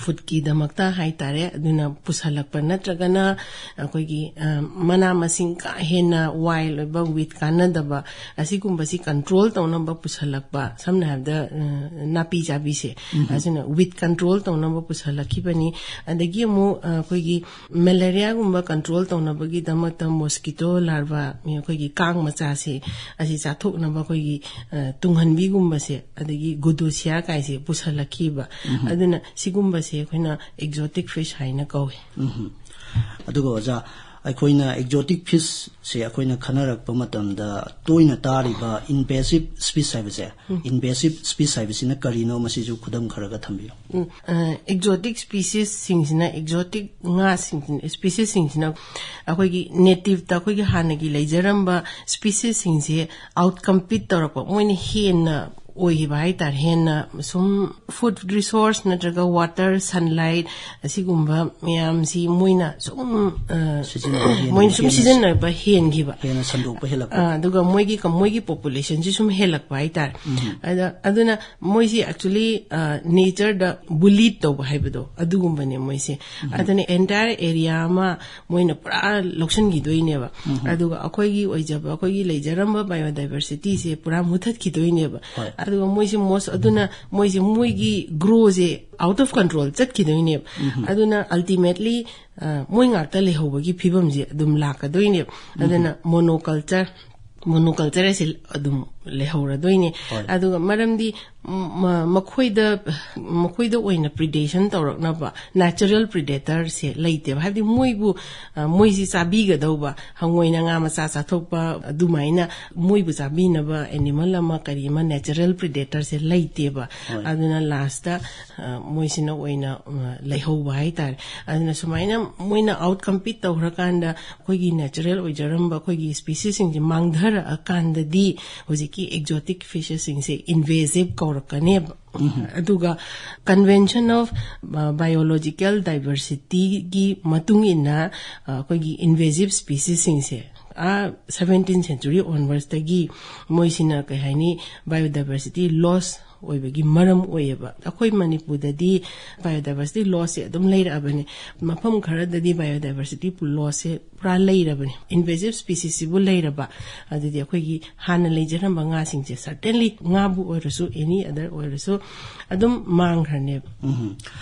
foodꯀꯤꯗꯃꯛꯇ ꯍꯥꯏꯇꯥꯔꯦ꯫ ꯑꯗꯨꯅ ꯄꯨꯁꯜꯂꯛꯄ ꯅꯠꯇ꯭ꯔꯒꯅ ꯑꯩꯈꯣꯏꯒꯤ, ꯑ, ꯃꯅꯥ ꯃꯁꯤꯡ ꯀꯥ ꯍꯦꯟꯅ wild ꯑꯣꯏꯕ, with ꯀꯥꯟꯅꯗꯕ, ꯑꯁꯤꯒꯨꯝꯕꯁꯤ control ꯇꯧꯅꯕ ꯄꯨꯁꯜꯂꯛꯄ, ꯁꯝꯅ ꯍꯥꯏꯔꯕꯗ, ꯑ, ꯅꯥꯄꯤ ꯆꯥꯕꯤꯁꯦ, ꯑꯁꯤꯅ with control ꯇꯧꯅꯕ ꯄꯨꯁꯜꯂꯛꯈꯤꯕꯅꯤ꯫ ꯑꯗꯒꯤ ꯑꯃꯨꯛ, ꯑ, ꯑꯩꯈꯣꯏꯒꯤ malariaꯒꯨꯝꯕ control ꯇꯧꯅꯕꯒꯤꯗꯃꯛꯇ mosquito larva, ꯑꯩꯈꯣꯏꯒꯤ ꯀꯥꯡ ꯃꯆꯥꯁꯦ, ꯑꯁꯤ ꯆꯥꯊꯣꯛꯅꯕ ꯑꯩꯈꯣꯏꯒꯤ, ꯑ, ꯇꯨꯡꯍꯟꯕꯤꯒꯨꯝꯕꯁꯦ, ꯑꯗꯒꯤ Goodossia ꯀꯥꯏꯁꯦ ꯄꯨꯁꯜꯂꯛꯈꯤꯕ꯫ ꯑꯗꯨꯅ ꯁꯤꯒꯨꯝꯕꯁꯦ ꯑꯩꯈꯣꯏꯅ exotic fish ꯍꯥꯏꯅ ꯀꯧꯏ꯫ ꯎꯝ꯫ ꯑꯗꯨꯒ ꯑꯣꯖꯥ, ꯑꯩꯈꯣꯏꯅ ꯑꯦꯛꯖꯣꯇꯤꯛ ꯐꯤꯁꯁꯦ ꯑꯩꯈꯣꯏꯅ ꯈꯟꯅꯔꯛꯄ ꯃꯇꯝꯗ ꯇꯣꯏꯅ ꯇꯥꯔꯤꯕ ꯏꯟꯚꯦꯁꯤꯞ ꯁ꯭ꯄꯤꯁ ꯍꯥꯏꯕꯁꯦ, ꯏꯟꯚꯦꯁꯤꯞ ꯁ꯭ꯄꯤꯁ ꯍꯥꯏꯕꯁꯤꯅ ꯀꯔꯤꯅꯣ, ꯃꯁꯤꯁꯨ ꯈꯨꯗꯝ ꯈꯔꯒ ꯊꯝꯕꯤꯌꯨ꯫ ꯑꯦꯛꯖꯣꯇꯤꯛ ꯁ꯭ꯄꯤꯁꯤꯁꯁꯤꯡꯁꯤꯅ, ꯑꯦꯛꯖꯣꯇꯤꯛ ꯉꯥꯁꯤꯡ, ꯁ꯭ꯄꯤꯁꯤꯁꯁꯤꯡꯁꯤꯅ ꯑꯩꯈꯣꯏꯒꯤ ꯅꯦꯇꯤꯞꯇ ꯑꯩꯈꯣꯏꯒꯤ ꯍꯥꯟꯅꯒꯤ ꯂꯩꯖꯔꯝꯕ ꯁ꯭ꯄꯤꯁꯤꯁꯁꯤꯡꯁꯦ ꯑꯥꯎꯠ ꯀꯝꯄꯤꯠ ꯇꯧꯔꯛꯄ, ꯃꯣꯏꯅ ꯍꯦꯟꯅ ꯑꯣꯏꯈꯤꯕ ꯍꯥꯏꯇꯥꯔꯦ꯫ ꯍꯦꯟꯅ ꯁꯨꯝ ꯐꯨꯗ ꯔꯤꯁꯣꯔꯁ ꯅꯠꯇ꯭ꯔꯒ ꯋꯥꯇꯔ, ꯁꯟꯂꯥꯏꯠ, ꯑꯁꯤꯒꯨꯝꯕ ꯃꯌꯥꯝꯁꯤ ꯃꯣꯏꯅ ꯁꯨꯝ, ꯑ, ꯁꯤꯖꯤꯟꯅꯕ ꯍꯦꯟꯅ, ꯃꯣꯏꯅ ꯁꯨꯝ ꯍꯦꯟꯅ ꯁꯤꯖꯤꯟꯅꯕ ꯍꯦꯟꯈꯤꯕ꯫ ꯍꯦꯟꯅ ꯁꯟꯗꯣꯛꯄ ꯍꯦꯜꯂꯛꯄ꯫ ꯑ, ꯑꯗꯨꯒ ꯃꯣꯏꯒꯤ ꯀ-, ꯃꯣꯏꯒꯤ ꯄꯣꯄꯨꯂꯦꯁꯟꯁꯤ ꯁꯨꯝ ꯍꯦꯜꯂꯛꯄ ꯍꯥꯏꯇꯥꯔꯦ꯫ ꯑꯗ, ꯑꯗꯨꯅ ꯃꯣꯏꯁꯤ ꯑꯦꯛꯆꯨꯂꯤ ꯅꯦꯆꯔꯗ ꯕꯨꯂꯤꯠ ꯇꯧꯕ ꯍꯥꯏꯕꯗꯣ ꯑꯗꯨꯒꯨꯝꯕꯅꯦ ꯃꯣꯏꯁꯦ꯫ ꯑꯗꯨꯅ ꯑꯦꯟꯇꯥꯌꯔ ꯑꯦꯔꯤꯌꯥ ꯑꯃ ꯃꯣꯏꯅ ꯄꯨꯔꯥ ꯂꯧꯁꯤꯟꯈꯤꯗꯣꯏꯅꯦꯕ꯫ ꯑꯗꯨꯒ ꯑꯩꯈꯣꯏꯒꯤ ꯑꯣꯏꯖꯕ, ꯑꯩꯈꯣꯏꯒꯤ ꯂꯩꯖꯔꯝꯕ ꯕꯥꯏꯑꯣꯗꯥꯏꯚꯔꯁꯤꯇꯤꯁꯦ ꯄꯨꯔꯥ ꯃꯨꯊꯠꯈꯤꯗꯣꯏꯅꯦꯕ꯫ ꯍꯣꯏ꯫ ꯑꯗꯨꯒ ꯃꯣꯏꯁꯦ ꯃꯣꯁ, ꯑꯗꯨꯅ ꯃꯣꯏꯁꯦ ꯃꯣꯏꯒꯤ ꯒ꯭ꯔꯣꯁꯦ ꯑꯥꯎꯠ ꯑꯣꯐ ꯀꯟꯇ꯭ꯔꯣꯜ ꯆꯠꯈꯤꯗꯣꯏꯅꯦꯕ꯫ ꯑꯗꯨꯅ ꯑꯜꯇꯤꯃꯦꯠꯂꯤ ꯃꯣꯏ ꯉꯥꯛꯇ ꯂꯩꯍꯧꯕꯒꯤ ꯐꯤꯕꯝꯁꯦ ꯑꯗꯨꯝ ꯂꯥꯛꯀꯗꯣꯏꯅꯦꯕ꯫ ꯑꯗꯨꯅ ꯃꯣꯅꯣꯀꯜꯆꯔ, ꯃꯣꯅꯣꯀꯜꯆꯔ ꯑꯁꯤ ꯑꯗꯨꯝ ꯂꯩꯍꯧꯔꯗꯣꯏꯅꯦ꯫ ꯍꯣꯏ꯫ ꯑꯗꯨꯒ ꯃꯔꯝꯗꯤ ꯃ-, ꯃꯈꯣꯏꯗ, ꯃꯈꯣꯏꯗ ꯑꯣꯏꯅ ꯄ꯭ꯔꯤꯗꯦꯁꯟ ꯇꯧꯔꯛꯅꯕ ꯅꯦꯆꯔꯦꯜ ꯄ꯭ꯔꯤꯗꯦꯇꯔꯁꯦ ꯂꯩꯇꯦꯕ꯫ ꯍꯥꯏꯕꯗꯤ ꯃꯣꯏꯕꯨ, ꯑ, ꯃꯣꯏꯁꯤ ꯆꯥꯕꯤꯒꯗꯧꯕ, ꯍꯪꯉꯣꯏꯅ ꯉꯥ ꯃꯆꯥ ꯆꯥꯊꯣꯛꯄ, ꯑꯗꯨꯃꯥꯏꯅ ꯃꯣꯏꯕꯨ ꯆꯥꯕꯤꯅꯕ ꯑꯦꯅꯤꯃꯦꯜ ꯑꯃ, ꯀꯔꯤ ꯑꯃ, ꯅꯦꯆꯔꯦꯜ ꯄ꯭ꯔꯤꯗꯦꯇꯔꯁꯦ ꯂꯩꯇꯦꯕ꯫ ꯍꯣꯏ꯫ ꯑꯗꯨꯅ ꯂꯥꯁꯇ, ꯑ, ꯃꯣꯏꯁꯤꯅ ꯑꯣꯏꯅ, ꯑ, ꯂꯩꯍꯧꯕ ꯍꯥꯏꯇꯥꯔꯦ꯫ ꯑꯗꯨꯅ ꯁꯨꯃꯥꯏꯅ ꯃꯣꯏꯅ ꯑꯥꯎꯠ ꯀꯝꯄꯤꯠ ꯇꯧꯈ꯭ꯔꯀꯥꯟꯗ ꯑꯩꯈꯣꯏꯒꯤ ꯅꯦꯆꯔꯦꯜ ꯑꯣꯏꯖꯔꯝꯕ ꯑꯩꯈꯣꯏꯒꯤ ꯁ꯭ꯄꯤꯁꯤꯁꯁꯤꯡꯁꯦ ꯃꯥꯡꯊꯔꯛꯑꯀꯥꯟꯗꯗꯤ ꯍꯧꯖꯤꯛꯀꯤ ꯑꯦꯛꯖꯣꯇꯤꯛ ꯐꯤꯁꯦꯁꯁꯤꯡꯁꯦ ꯏꯟꯚꯦꯖꯤꯞ ꯀꯧꯔꯛꯀꯅꯦꯕ꯫ ꯑꯗꯨꯒ Convention of, ꯑ, Biological Diversityꯒꯤ ꯃꯇꯨꯡ ꯏꯟꯅ, ꯑ, ꯑꯩꯈꯣꯏꯒꯤ ꯏꯟꯚꯦꯖꯤꯞ ꯁ꯭ꯄꯤꯁꯤꯁꯁꯤꯡꯁꯦ ꯑꯥ ꯁꯚꯦꯟꯇꯤꯟ ꯁꯦꯟꯆꯨꯔꯤ ꯑꯣꯟꯋꯥꯔꯗꯁꯇꯒꯤ ꯃꯣꯏꯁꯤꯅ, ꯀꯩ ꯍꯥꯏꯅꯤ, ꯕꯥꯏꯑꯣꯗꯥꯏꯚꯔꯁꯤꯇꯤ ꯂꯣꯁ ꯑꯣꯏꯕꯒꯤ ꯃꯔꯝ ꯑꯣꯏꯌꯦꯕ꯫ ꯑꯩꯈꯣꯏ ꯃꯅꯤꯄꯨꯔꯗꯗꯤ ꯕꯥꯏꯑꯣꯗꯥꯏꯚꯔꯁꯤꯇꯤ ꯂꯣꯁꯁꯦ ꯑꯗꯨꯝ ꯂꯩꯔꯛꯑꯕꯅꯦ꯫ ꯃꯐꯝ ꯈꯔꯗꯗꯤ ꯕꯥꯏꯑꯣꯗꯥꯏꯚꯔꯁꯤꯇꯤ ꯂꯣꯁꯁꯦ ꯄꯨꯔꯥ ꯂꯩꯔꯕꯅꯦ꯫ ꯏꯟꯚꯦꯖꯤꯞ ꯁ꯭ꯄꯤꯁꯤꯁꯁꯤꯕꯨ ꯂꯩꯔꯕ, ꯑꯗꯨꯗꯤ ꯑꯩꯈꯣꯏꯒꯤ ꯍꯥꯟꯅ ꯂꯩꯖꯔꯝꯕ ꯉꯥꯁꯤꯡꯁꯦ, ꯁꯔꯇꯦꯟꯂꯤ ꯉꯥꯕꯨ ꯑꯣꯏꯔꯁꯨ, ꯑꯦꯅꯤ ꯑꯗꯔ ꯑꯣꯏꯔꯁꯨ, ꯑꯗꯨꯝ ꯃꯥꯡꯈ꯭ꯔꯅꯦꯕ꯫ ꯎꯝ꯫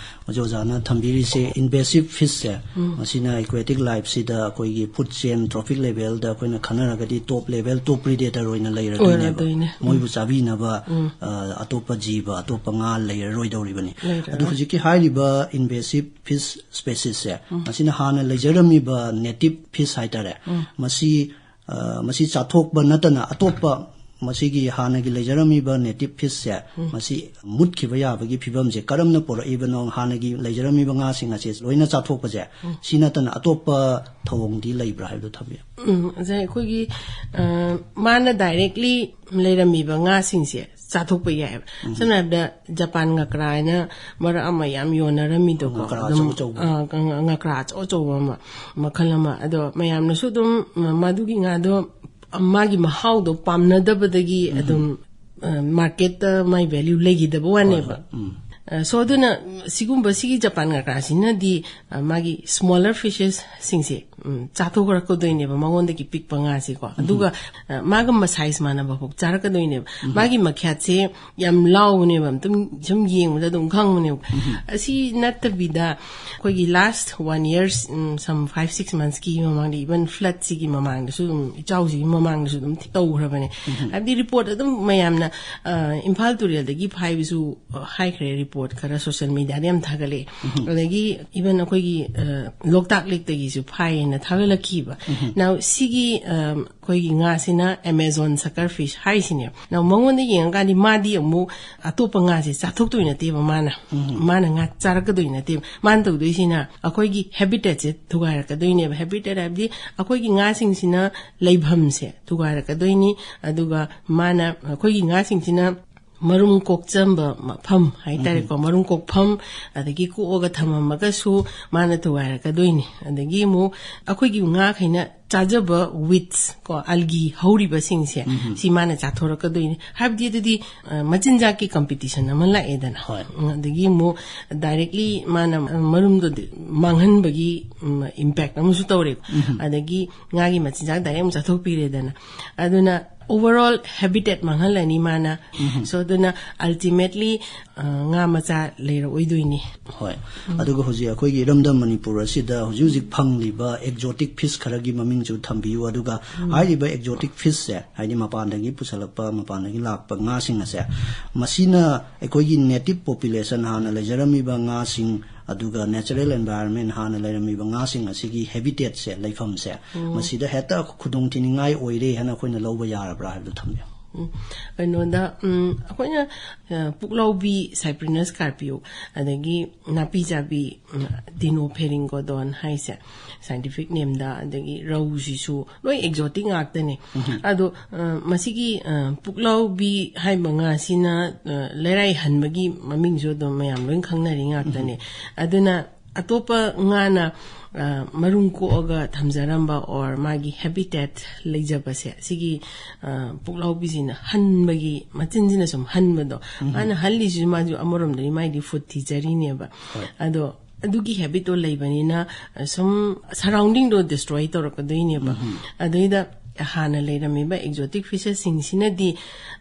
ꯍꯧꯖꯤꯛ ꯑꯣꯖꯥꯅ ꯊꯝꯕꯤꯔꯤꯁꯦ ꯏꯟꯚꯦꯁꯤꯞ ꯐꯤꯁꯁꯦ, ꯃꯁꯤꯅ ꯑꯦꯀ꯭ꯋꯦꯇꯤꯛ ꯂꯥꯏꯐꯁꯤꯗ ꯑꯩꯈꯣꯏꯒꯤ ꯐꯨꯗ ꯆꯦꯟ, ꯇ꯭ꯔꯣꯐꯤꯛ ꯂꯦꯚꯦꯜꯗ ꯑꯩꯈꯣꯏꯅ ꯈꯟꯅꯔꯒꯗꯤ ꯇꯣꯞ ꯂꯦꯚꯦꯜ, ꯇꯣꯞ ꯄ꯭ꯔꯤꯗꯦꯇꯔ ꯑꯣꯏꯅ ꯂꯩꯔꯗꯣꯏꯅꯦꯕ꯫ ꯑꯣꯏꯔꯗꯣꯏꯅꯦ꯫ ꯃꯣꯏꯕꯨ ꯆꯥꯕꯤꯅꯕ, ꯑ, ꯑꯇꯣꯞꯄ ꯖꯤꯕ ꯑꯇꯣꯞꯄ ꯉꯥ ꯂꯩꯔꯔꯣꯏꯗꯧꯔꯤꯕꯅꯤ꯫ ꯂꯩꯔꯔꯣꯏ꯫ ꯑꯗꯨ ꯍꯧꯖꯤꯛꯀꯤ ꯍꯥꯏꯔꯤꯕ invasive fish speciesꯁꯦ, ꯃꯁꯤꯅ ꯍꯥꯟꯅ ꯂꯩꯖꯔꯝꯃꯤꯕ native fish ꯍꯥꯏꯇꯥꯔꯦ, ꯃꯁꯤ, ꯑ, ꯃꯁꯤ ꯆꯥꯊꯣꯛꯄ ꯅꯠꯇꯅ ꯑꯇꯣꯞꯄ ꯃꯁꯤꯒꯤ ꯍꯥꯟꯅꯒꯤ ꯂꯩꯖꯔꯝꯃꯤꯕ native fishꯁꯦ, ꯃꯁꯤ ꯃꯨꯠꯈꯤꯕ ꯌꯥꯕꯒꯤ ꯐꯤꯕꯝꯁꯦ ꯀꯔꯝꯅ ꯄꯨꯔꯛꯏꯕꯅꯣ? ꯍꯥꯟꯅꯒꯤ ꯂꯩꯖꯔꯝꯃꯤꯕ ꯉꯥꯁꯤꯡ ꯑꯁꯤ ꯂꯣꯏꯅ ꯆꯥꯊꯣꯛꯄꯁꯦ, ꯁꯤ ꯅꯠꯇꯅ ꯑꯇꯣꯞꯄ ꯊꯧꯑꯣꯡꯗꯤ ꯂꯩꯕ꯭ꯔꯥ ꯍꯥꯏꯕꯗꯨ ꯊꯝꯕꯤꯌꯨ꯫ ꯎꯝ, ꯉꯁꯥꯏ ꯑꯩꯈꯣꯏꯒꯤ, ꯑ, ꯃꯥꯅ directly ꯂꯩꯔꯝꯃꯤꯕ ꯉꯥꯁꯤꯡꯁꯦ ꯆꯥꯊꯣꯛꯄ ꯌꯥꯏꯑꯕ꯫ ꯁꯝꯅ ꯍꯥꯏꯔꯕꯗ ꯖꯄꯥꯟ ꯉꯀ꯭ꯔꯥ ꯍꯥꯏꯅ ꯃꯔꯛ ꯑꯃ ꯌꯥꯝ ꯌꯣꯟꯅꯔꯝꯃꯤꯗꯣꯀꯣ꯫ ꯉꯀ꯭ꯔꯥ ꯑꯗꯨꯝ, ꯑꯆꯧ ꯑꯆꯧꯕ꯫ ꯑ, ꯉ-, ꯉꯀ꯭ꯔꯥ ꯑꯆꯧ ꯑꯆꯧꯕ ꯑꯃ, ꯃꯈꯜ ꯑꯃ꯫ ꯑꯗꯣ ꯃꯌꯥꯝꯅꯁꯨ ꯑꯗꯨꯝ, ꯃ-, ꯃꯗꯨꯒꯤ ꯉꯥꯗꯣ, ꯑ, ꯃꯥꯒꯤ ꯃꯍꯥꯎꯗꯣ ꯄꯥꯝꯅꯗꯕꯗꯒꯤ ꯑꯗꯨꯝ, ꯑ, marketꯇ ꯃꯥꯏ value ꯂꯩꯈꯤꯗꯕ ꯋꯥꯅꯦꯕ꯫ ꯍꯣꯏ, ꯍꯣꯏ꯫ ꯎꯝ꯫ ꯑ, so ꯑꯗꯨꯅ ꯁꯤꯒꯨꯝꯕ, ꯁꯤꯒꯤ ꯖꯄꯥꯟ ꯉꯀ꯭ꯔꯥꯁꯤꯅꯗꯤ, ꯑ, ꯃꯥꯒꯤ smaller fishesꯁꯤꯡꯁꯦ, ꯎꯝ, ꯆꯥꯊꯣꯛꯈ꯭ꯔꯛꯀꯗꯣꯏꯅꯦꯕ, ꯃꯉꯣꯟꯗꯒꯤ ꯄꯤꯛꯄ ꯉꯥꯁꯦꯀꯣ꯫ ꯑꯗꯨꯒ, ꯑ, ꯃꯥꯒ ꯃ-size ꯃꯥꯟꯅꯕ ꯐꯥꯎ ꯆꯥꯔꯛꯀꯗꯣꯏꯅꯦꯕ꯫ ꯃꯥꯒꯤ ꯃꯈ꯭ꯌꯥꯠꯁꯦ ꯌꯥꯝ ꯂꯥꯎꯕꯅꯦꯕ, ꯑꯝꯇꯪ ꯁꯨꯝ ꯌꯦꯡꯕꯗ ꯑꯗꯨꯝ ꯈꯪꯕꯅꯦꯕ꯫ ꯑꯁꯤ ꯅꯠꯇꯕꯤꯗ ꯑꯩꯈꯣꯏꯒꯤ last one year, ꯎꯝ, some five six monthsꯀꯤ ꯃꯃꯥꯡꯗ, even floodꯁꯤꯒꯤ ꯃꯃꯥꯡꯗꯁꯨ ꯑꯗꯨꯝ, ꯏꯆꯥꯎꯁꯤꯒꯤ ꯃꯃꯥꯡꯗꯁꯨ ꯑꯗꯨꯝ ꯇꯧꯈ꯭ꯔꯕꯅꯦ꯫ ꯍꯥꯏꯕꯗꯤ report ꯑꯗꯨꯝ ꯃꯌꯥꯝꯅ, ꯑ, ꯏꯝꯐꯥꯜ ꯇꯨꯔꯦꯜꯗꯒꯤ ꯐꯥꯏꯕꯁꯨ, ꯑ, ꯍꯥꯏꯈ꯭ꯔꯦ, report ꯈꯔ social mediaꯗ ꯌꯥꯝ ꯊꯥꯒꯠꯂꯛꯑꯦ꯫ ꯑꯗꯒꯤ even ꯑꯩꯈꯣꯏꯒꯤ, ꯑ, ꯂꯣꯛꯇꯥꯛ ꯂꯦꯛꯇꯒꯤꯁꯨ ꯐꯥꯏꯌꯦꯅ ꯊꯥꯒꯠꯂꯛꯈꯤꯕ꯫ Now ꯁꯤꯒꯤ, ꯑ, ꯑꯩꯈꯣꯏꯒꯤ ꯉꯥꯁꯤꯅ Amazon sucker fish ꯍꯥꯏꯁꯤꯅꯦ꯫ Now ꯃꯉꯣꯟꯗ ꯌꯦꯡꯉꯀꯥꯟꯗꯤ ꯃꯥꯗꯤ ꯑꯃꯨꯛ ꯑꯇꯣꯞꯄ ꯉꯥꯁꯦ ꯆꯥꯊꯣꯛꯇꯣꯏ ꯅꯠꯇꯦꯕ ꯃꯥꯅ꯫ ꯃꯥꯅ ꯉꯥ ꯆꯥꯔꯛꯀꯗꯣꯏ ꯅꯠꯇꯦꯕ꯫ ꯃꯥꯅ ꯇꯧꯗꯣꯏꯁꯤꯅ ꯑꯩꯈꯣꯏꯒꯤ habitatꯁꯦ ꯊꯨꯒꯥꯏꯔꯛꯀꯗꯣꯏꯅꯦꯕ꯫ Habitat ꯍꯥꯏꯕꯗꯤ ꯑꯩꯈꯣꯏꯒꯤ ꯉꯥꯁꯤꯡꯁꯤꯅ ꯂꯩꯐꯝꯁꯦ ꯊꯨꯒꯥꯏꯔꯛꯀꯗꯣꯏꯅꯤ꯫ ꯑꯗꯨꯒ ꯃꯥꯅ, ꯑꯩꯈꯣꯏꯒꯤ ꯉꯥꯁꯤꯡꯁꯤꯅ ꯃꯔꯨꯝ ꯀꯣꯛꯆꯝꯕ ꯃꯐꯝ ꯍꯥꯏꯇꯥꯔꯦꯀꯣ, ꯃꯔꯨꯝ ꯀꯣꯛꯐꯝ, ꯑꯗꯒꯤ ꯀꯣꯛꯑꯒ ꯊꯝꯃꯝꯃꯒꯁꯨ ꯃꯥꯅ ꯊꯨꯒꯥꯏꯔꯛꯀꯗꯣꯏꯅꯤ꯫ ꯑꯗꯒꯤ ꯑꯃꯨꯛ ꯑꯩꯈꯣꯏꯒꯤ ꯉꯥꯈꯩꯅ ꯆꯥꯖꯕ weeds ꯀꯣ, algae ꯍꯧꯔꯤꯕꯁꯤꯡꯁꯦ, ꯁꯤ ꯃꯥꯅ ꯆꯥꯊꯣꯔꯛꯀꯗꯣꯏꯅꯤ꯫ ꯍꯥꯏꯕꯗꯤ ꯑꯗꯨꯗꯤ, ꯑ, ꯃꯆꯤꯟꯖꯥꯛꯀꯤ competition ꯑꯃ ꯂꯥꯛꯑꯦꯗꯅ꯫ ꯍꯣꯏ꯫ ꯎꯝ, ꯑꯗꯒꯤ ꯑꯃꯨꯛ directly ꯃꯥꯅ, ꯑ, ꯃꯔꯨꯝꯗꯣ ꯗꯤ-, ꯃꯥꯡꯍꯟꯕꯒꯤ, ꯎꯝ, impact ꯑꯃꯁꯨ ꯇꯧꯔꯦꯕ꯫ ꯑꯗꯒꯤ ꯉꯥꯒꯤ ꯃꯆꯤꯟꯖꯥꯛ direct ꯑꯃꯨꯛ ꯆꯥꯊꯣꯛꯄꯤꯔꯦꯗꯅ꯫ ꯑꯗꯨꯅ overall habitat ꯃꯥꯡꯍꯜꯂꯅꯤ ꯃꯥꯅ꯫ So ꯑꯗꯨꯅ ultimately, ꯑ, ꯉꯥ ꯃꯆꯥ ꯂꯩꯔꯛꯑꯣꯏꯗꯣꯏꯅꯤ꯫ ꯍꯣꯏ꯫ ꯑꯗꯨꯒ ꯍꯧꯖꯤꯛ ꯑꯩꯈꯣꯏꯒꯤ ꯏꯔꯝꯗꯝ ꯃꯅꯤꯄꯨꯔ ꯑꯁꯤꯗ ꯍꯧꯖꯤꯛ ꯍꯧꯖꯤꯛ ꯐꯪꯂꯤꯕ exotic fish ꯈꯔꯒꯤ ꯃꯃꯤꯡꯁꯨ ꯊꯝꯕꯤꯌꯨ꯫ ꯑꯗꯨꯒ ꯍꯥꯏꯔꯤꯕ exotic fishꯁꯦ, ꯍꯥꯏꯗꯤ ꯃꯄꯥꯟꯗꯒꯤ ꯄꯨꯁꯜꯂꯛꯄ, ꯃꯄꯥꯟꯗꯒꯤ ꯂꯥꯛꯄ ꯉꯥꯁꯤꯡ ꯑꯁꯦ, ꯃꯁꯤꯅ ꯑꯩꯈꯣꯏꯒꯤ native population, ꯍꯥꯟꯅ ꯂꯩꯖꯔꯝꯃꯤꯕ ꯉꯥꯁꯤꯡ, ꯑꯗꯨꯒ natural environment, ꯍꯥꯟꯅ ꯂꯩꯔꯝꯃꯤꯕ ꯉꯥꯁꯤꯡ ꯑꯁꯤꯒꯤ habitatꯁꯦ, ꯂꯩꯐꯝꯁꯦ, ꯃꯁꯤꯗ ꯍꯦꯛꯇ ꯈꯨꯗꯣꯡꯊꯤꯅꯤꯡꯉꯥꯏ ꯑꯣꯏꯔꯦ ꯍꯥꯏꯅ ꯑꯩꯈꯣꯏꯅ ꯂꯧꯕ ꯌꯥꯔꯕ꯭ꯔꯥ ꯍꯥꯏꯕꯗꯨ ꯊꯝꯕꯤꯌꯨ꯫ ꯎꯝ, ꯀꯩꯅꯣꯗ, ꯎꯝ, ꯑꯩꯈꯣꯏꯅ, ꯑ, ꯄꯨꯛꯂꯥꯎꯕꯤ, Cyprinus carpium, ꯑꯗꯒꯤ ꯅꯥꯄꯤ ꯆꯥꯕꯤ, ꯎꯝ, Dinopharyngrodon ꯍꯥꯏꯁꯦ, scientific nameꯗ, ꯑꯗꯒꯤ ꯔꯧꯁꯤꯁꯨ ꯂꯣꯏ exotic ꯉꯥꯛꯇꯅꯦ꯫ ꯑꯗꯣ, ꯑ, ꯃꯁꯤꯒꯤ, ꯑ, ꯄꯨꯛꯂꯥꯎꯕꯤ ꯍꯥꯏꯕ ꯉꯥꯁꯤꯅ, ꯑ, ꯂꯩꯔꯥꯏ ꯍꯟꯕꯒꯤ ꯃꯃꯤꯡꯁꯨ ꯑꯗꯨꯝ ꯃꯌꯥꯝ ꯂꯣꯏ ꯈꯪꯅꯔꯤ ꯉꯥꯛꯇꯅꯦ꯫ ꯑꯗꯨꯅ ꯑꯇꯣꯞꯄ ꯉꯥꯅ, ꯑ, ꯃꯔꯨꯝ ꯀꯣꯛꯑꯒ ꯊꯝꯖꯔꯝꯕ or ꯃꯥꯒꯤ habitat ꯂꯩꯖꯕꯁꯦ, ꯁꯤꯒꯤ, ꯑ, ꯄꯨꯛꯂꯥꯎꯕꯤꯁꯤꯅ ꯍꯟꯕꯒꯤ, ꯃꯆꯤꯟꯁꯤꯅ ꯁꯨꯝ ꯍꯟꯕꯗꯣ, ꯃꯥꯅ ꯍꯜꯂꯤꯁꯤꯁꯨ ꯃꯥꯁꯨ ꯑꯃꯔꯣꯝꯗꯗꯤ ꯃꯥꯏꯗꯤ food ꯊꯤꯖꯔꯤꯅꯦꯕ꯫ ꯑꯗꯣ ꯑꯗꯨꯒꯤ habitꯇꯣ ꯂꯩꯕꯅꯤꯅ, ꯑ, ꯁꯨꯝ surroundingꯗꯣ destroy ꯇꯧꯔꯛꯀꯗꯣꯏꯅꯦꯕ꯫ ꯑꯗꯩꯗ ꯍꯥꯟꯅ ꯂꯩꯔꯝꯃꯤꯕ exotic fishꯁꯤꯡꯁꯤꯅꯗꯤ,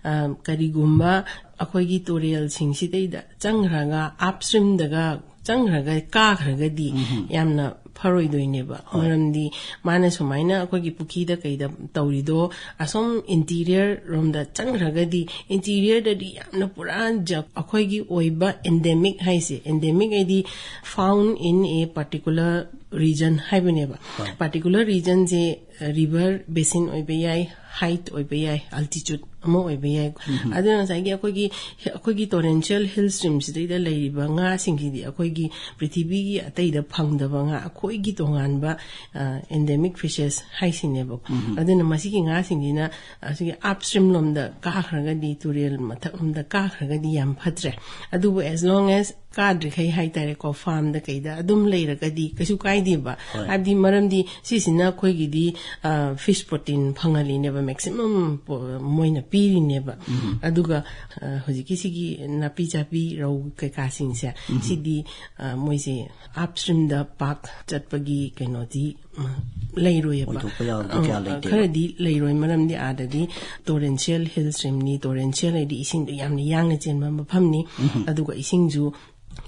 ꯑ, ꯀꯔꯤꯒꯨꯝꯕ ꯑꯩꯈꯣꯏꯒꯤ ꯇꯨꯔꯦꯜꯁꯤꯡꯁꯤꯗꯩꯗ ꯆꯪꯈ꯭ꯔꯒ, upstreamꯗꯒ ꯆꯪꯈ꯭ꯔꯒ, ꯀꯥꯈ꯭ꯔꯒꯗꯤ ꯌꯥꯝꯅ ꯐꯔꯣꯏꯗꯣꯏꯅꯦꯕ꯫ ꯃꯔꯝꯗꯤ ꯃꯥꯅ ꯁꯨꯃꯥꯏꯅ ꯑꯩꯈꯣꯏꯒꯤ ꯄꯨꯈ꯭ꯔꯤꯗ ꯀꯩꯗ ꯇꯧꯔꯤꯗꯣ, ꯑꯁꯣꯝ interior ꯔꯣꯝꯗ ꯆꯪꯈ꯭ꯔꯒꯗꯤ, interiorꯗꯗꯤ ꯌꯥꯝꯅ ꯄꯨꯔꯥ ꯖ-, ꯑꯩꯈꯣꯏꯒꯤ ꯑꯣꯏꯕ endemic ꯍꯥꯏꯁꯦ, endemic ꯍꯥꯏꯗꯤ found in a particular region ꯍꯥꯏꯕꯅꯦꯕ꯫ Particular regionꯁꯦ, ꯑ, river basin ꯑꯣꯏꯕ ꯌꯥꯏ, height ꯑꯣꯏꯕ ꯌꯥꯏ, altitude ꯑꯃ ꯑꯣꯏꯕ ꯌꯥꯏ꯫ ꯑꯗꯨꯅ ꯉꯁꯥꯏꯒꯤ ꯑꯩꯈꯣꯏꯒꯤ, ꯑꯩꯈꯣꯏꯒꯤ torrential hill streamꯁꯤꯗꯩꯗ ꯂꯩꯔꯤꯕ ꯉꯥꯁꯤꯡꯁꯤꯗꯤ ꯑꯩꯈꯣꯏꯒꯤ ꯄ꯭ꯔꯤꯊꯤꯕꯤꯒꯤ ꯑꯇꯩꯗ ꯐꯪꯗꯕ ꯉꯥ, ꯑꯩꯈꯣꯏꯒꯤ ꯇꯣꯉꯥꯟꯕ, ꯑ, endemic fishes ꯍꯥꯏꯁꯤꯅꯦꯕꯀꯣ꯫ ꯑꯗꯨꯅ ꯃꯁꯤꯒꯤ ꯉꯥꯁꯤꯡꯁꯤꯅ ꯑꯁꯤꯒꯤ upstream ꯂꯣꯝꯗ ꯀꯥꯈ꯭ꯔꯒꯗꯤ, ꯇꯨꯔꯦꯜ ꯃꯊꯛ ꯂꯣꯝꯗ ꯀꯥꯈ꯭ꯔꯒꯗꯤ ꯌꯥꯝ ꯐꯠꯇ꯭ꯔꯦ꯫ ꯑꯗꯨꯕꯨ as long as ꯀꯥꯗ꯭ꯔꯤꯈꯩ ꯍꯥꯏꯇꯥꯔꯦꯀꯣ, farmꯗ ꯀꯩꯗ ꯑꯗꯨꯝ ꯂꯩꯔꯒꯗꯤ ꯀꯩꯁꯨ ꯀꯥꯏꯗꯦꯕ꯫ ꯍꯥꯏꯕꯗꯤ ꯃꯔꯝꯗꯤ ꯁꯤꯁꯤꯅ ꯑꯩꯈꯣꯏꯒꯤꯗꯤ, ꯑ, fish protein ꯐꯪꯍꯜꯂꯤꯅꯦꯕ, maximum ꯄꯣ-, ꯃꯣꯏꯅ ꯄꯤꯔꯤꯅꯦꯕ꯫ ꯑꯗꯨꯒ ꯑ, ꯍꯧꯖꯤꯛꯀꯤ ꯁꯤꯒꯤ ꯅꯥꯄꯤ ꯆꯥꯕꯤ ꯔꯧ ꯀꯩꯀꯥꯁꯤꯡꯁꯦ, ꯁꯤꯗꯤ ꯑ, ꯃꯣꯏꯁꯦ ꯑꯞ ꯁ꯭ꯇ꯭ꯔꯤꯝꯗ ꯄꯥꯛ ꯆꯠꯄꯒꯤ ꯀꯩꯅꯣꯗꯤ ꯎꯝ, ꯂꯩꯔꯣꯏꯌꯦꯕ꯫ ꯑꯣꯏꯊꯣꯛꯄ ꯌꯥꯕꯗꯤ ꯀꯌꯥ ꯑ, ꯂꯩꯇꯦꯕ꯫ ꯈꯔꯗꯤ ꯂꯩꯔꯣꯏ, ꯃꯔꯝꯗꯤ ꯑꯥꯗꯗꯤ ꯇꯣꯔꯦꯟꯁꯤꯌꯦꯜ ꯍꯤꯜ ꯁ꯭ꯇ꯭ꯔꯤꯝꯅꯤ, ꯇꯣꯔꯦꯟꯁꯤꯌꯦꯜ ꯍꯥꯏꯗꯤ ꯏꯁꯤꯡꯗꯣ ꯌꯥꯝꯅ ꯌꯥꯡꯅ ꯆꯦꯟꯕ ꯃꯐꯝꯅꯤ꯫ ꯑꯗꯨꯒ ꯏꯁꯤꯡꯁꯨ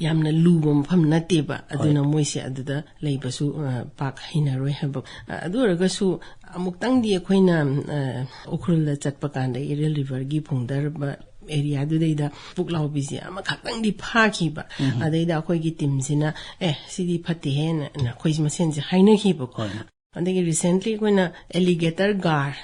ꯌꯥꯝꯅ ꯂꯨꯕ ꯃꯐꯝ ꯅꯠꯇꯦꯕ꯫ ꯑꯗꯨꯅ ꯃꯣꯏꯁꯦ ꯑꯗꯨꯗ ꯂꯩꯕꯁꯨ ꯑ, ꯄꯥꯛ ꯍꯩꯅꯔꯣꯏ ꯍꯥꯏꯕ꯫ ꯑ, ꯑꯗꯨ ꯑꯣꯏꯔꯒꯁꯨ ꯑꯃꯨꯛꯇꯪꯗꯤ ꯑꯩꯈꯣꯏꯅ ꯑ, ꯎꯈ꯭ꯔꯨꯜꯗ ꯆꯠꯄ ꯀꯥꯟꯗ ꯏꯔꯤꯜ ꯔꯤꯚꯔꯒꯤ ꯐꯨꯡꯗꯔꯕ ꯑꯦꯔꯤꯌꯥꯗꯨꯗꯩꯗ ꯄꯨꯛꯂꯥꯎꯕꯤꯁꯦ ꯑꯃꯈꯛꯇꯪꯗꯤ ꯐꯥꯈꯤꯕ꯫ ꯑꯗꯩꯗ ꯑꯩꯈꯣꯏꯒꯤ ꯇꯤꯝꯁꯤꯅ, "ꯑꯦ, ꯁꯤꯗꯤ ꯐꯠꯇꯦꯍꯦꯅ" ꯑꯩꯈꯣꯏ ꯃꯁꯦꯟꯁꯦ ꯍꯥꯏꯅꯈꯤꯕꯀꯣ꯫ ꯑꯗꯒꯤ ꯔꯤꯁꯦꯟꯠꯂꯤ ꯑꯩꯈꯣꯏꯅ ꯑꯦꯂꯤꯒꯦꯇꯔ ꯒꯥꯔ,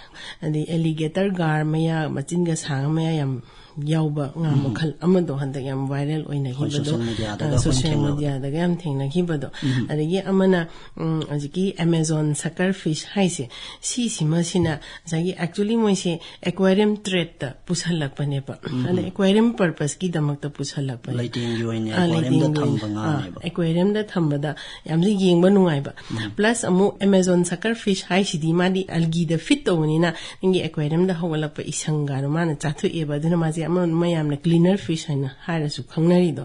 ꯑꯗꯩ ꯑꯦꯂꯤꯒꯦꯇꯔ ꯒꯥꯔ ꯃꯌꯥ, ꯃꯆꯤꯟꯒ ꯁꯥꯡꯉ ꯃꯌꯥ ꯌꯥꯝ ꯌꯥꯎꯕ ꯉꯥ ꯃꯈꯜ ꯑꯃꯗꯣ ꯍꯟꯗꯛ ꯌꯥꯝ ꯚꯥꯏꯔꯦꯜ ꯑꯣꯏꯅꯈꯤꯕꯗꯣ, ꯁꯣꯁꯤꯌꯦꯜ ꯃꯦꯗꯤꯌꯥꯗꯒ ꯑ, ꯑꯩꯈꯣꯏꯅ ꯁꯣꯁꯤꯌꯦꯜ ꯊꯦꯡꯅꯕ꯫ ꯃꯦꯗꯤꯌꯥꯗꯒ ꯌꯥꯝ ꯊꯦꯡꯅꯈꯤꯕꯗꯣ꯫ ꯑꯗꯒꯤ ꯑꯃꯅ ꯎꯝ, ꯍꯧꯖꯤꯛꯀꯤ ꯑꯦꯃꯥꯖꯣꯟ ꯁꯀꯔ ꯐꯤꯁ ꯍꯥꯏꯁꯦ, ꯁꯤꯁꯤꯃꯁꯤꯅ ꯉꯁꯥꯏꯒꯤ, actually ꯃꯣꯏꯁꯦ ꯑꯦꯀ꯭ꯋꯥꯔꯤꯌꯝ ꯇ꯭ꯔꯦꯠꯇ ꯄꯨꯁꯜꯂꯛꯄꯅꯦꯕ꯫ ꯑꯗ ꯑꯦꯀ꯭ꯋꯥꯔꯤꯌꯝ ꯄꯔꯄꯁꯀꯤꯗꯃꯛꯇ ꯄꯨꯁꯜꯂꯛꯄꯅꯦꯕ꯫ ꯂꯩꯇꯦꯡꯒꯤ ꯑꯣꯏꯅ ꯑ, ꯑꯦꯀ꯭ꯋꯥꯔꯤꯌꯝꯗ ꯂꯩꯇꯦꯡꯒꯤ ꯑꯣꯏꯅ꯫ ꯊꯝꯕ ꯑ, ꯉꯥꯅꯦꯕ꯫ ꯑꯦꯀ꯭ꯋꯥꯔꯤꯌꯝꯗ ꯊꯝꯕꯗ ꯌꯥꯝꯅ ꯌꯦꯡꯕ ꯅꯨꯡꯉꯥꯏꯕ꯫ ꯄ꯭ꯂꯁ ꯑꯃꯨꯛ ꯑꯦꯃꯥꯖꯣꯟ ꯁꯀꯔ ꯐꯤꯁ ꯍꯥꯏꯁꯤꯗꯤ ꯃꯥꯗꯤ ꯑꯜꯒꯤꯗ ꯐꯤꯠ ꯇꯧꯕꯅꯤꯅ ꯅꯪꯒꯤ ꯑꯦꯀ꯭ꯋꯥꯔꯤꯌꯝꯗ ꯍꯧꯒꯠꯂꯛꯄ ꯏꯁꯪꯒꯗꯣ ꯃꯥꯅ ꯆꯥꯊꯣꯛꯑꯦꯕ꯫ ꯑꯗꯨꯅ ꯃꯥꯁꯦ ꯑꯃ ꯃꯌꯥꯝꯅ ꯀ꯭ꯂꯤꯅꯔ ꯐꯤꯁ ꯍꯥꯏꯅ ꯍꯥꯏꯔꯁꯨ ꯈꯪꯅꯔꯤꯗꯣ꯫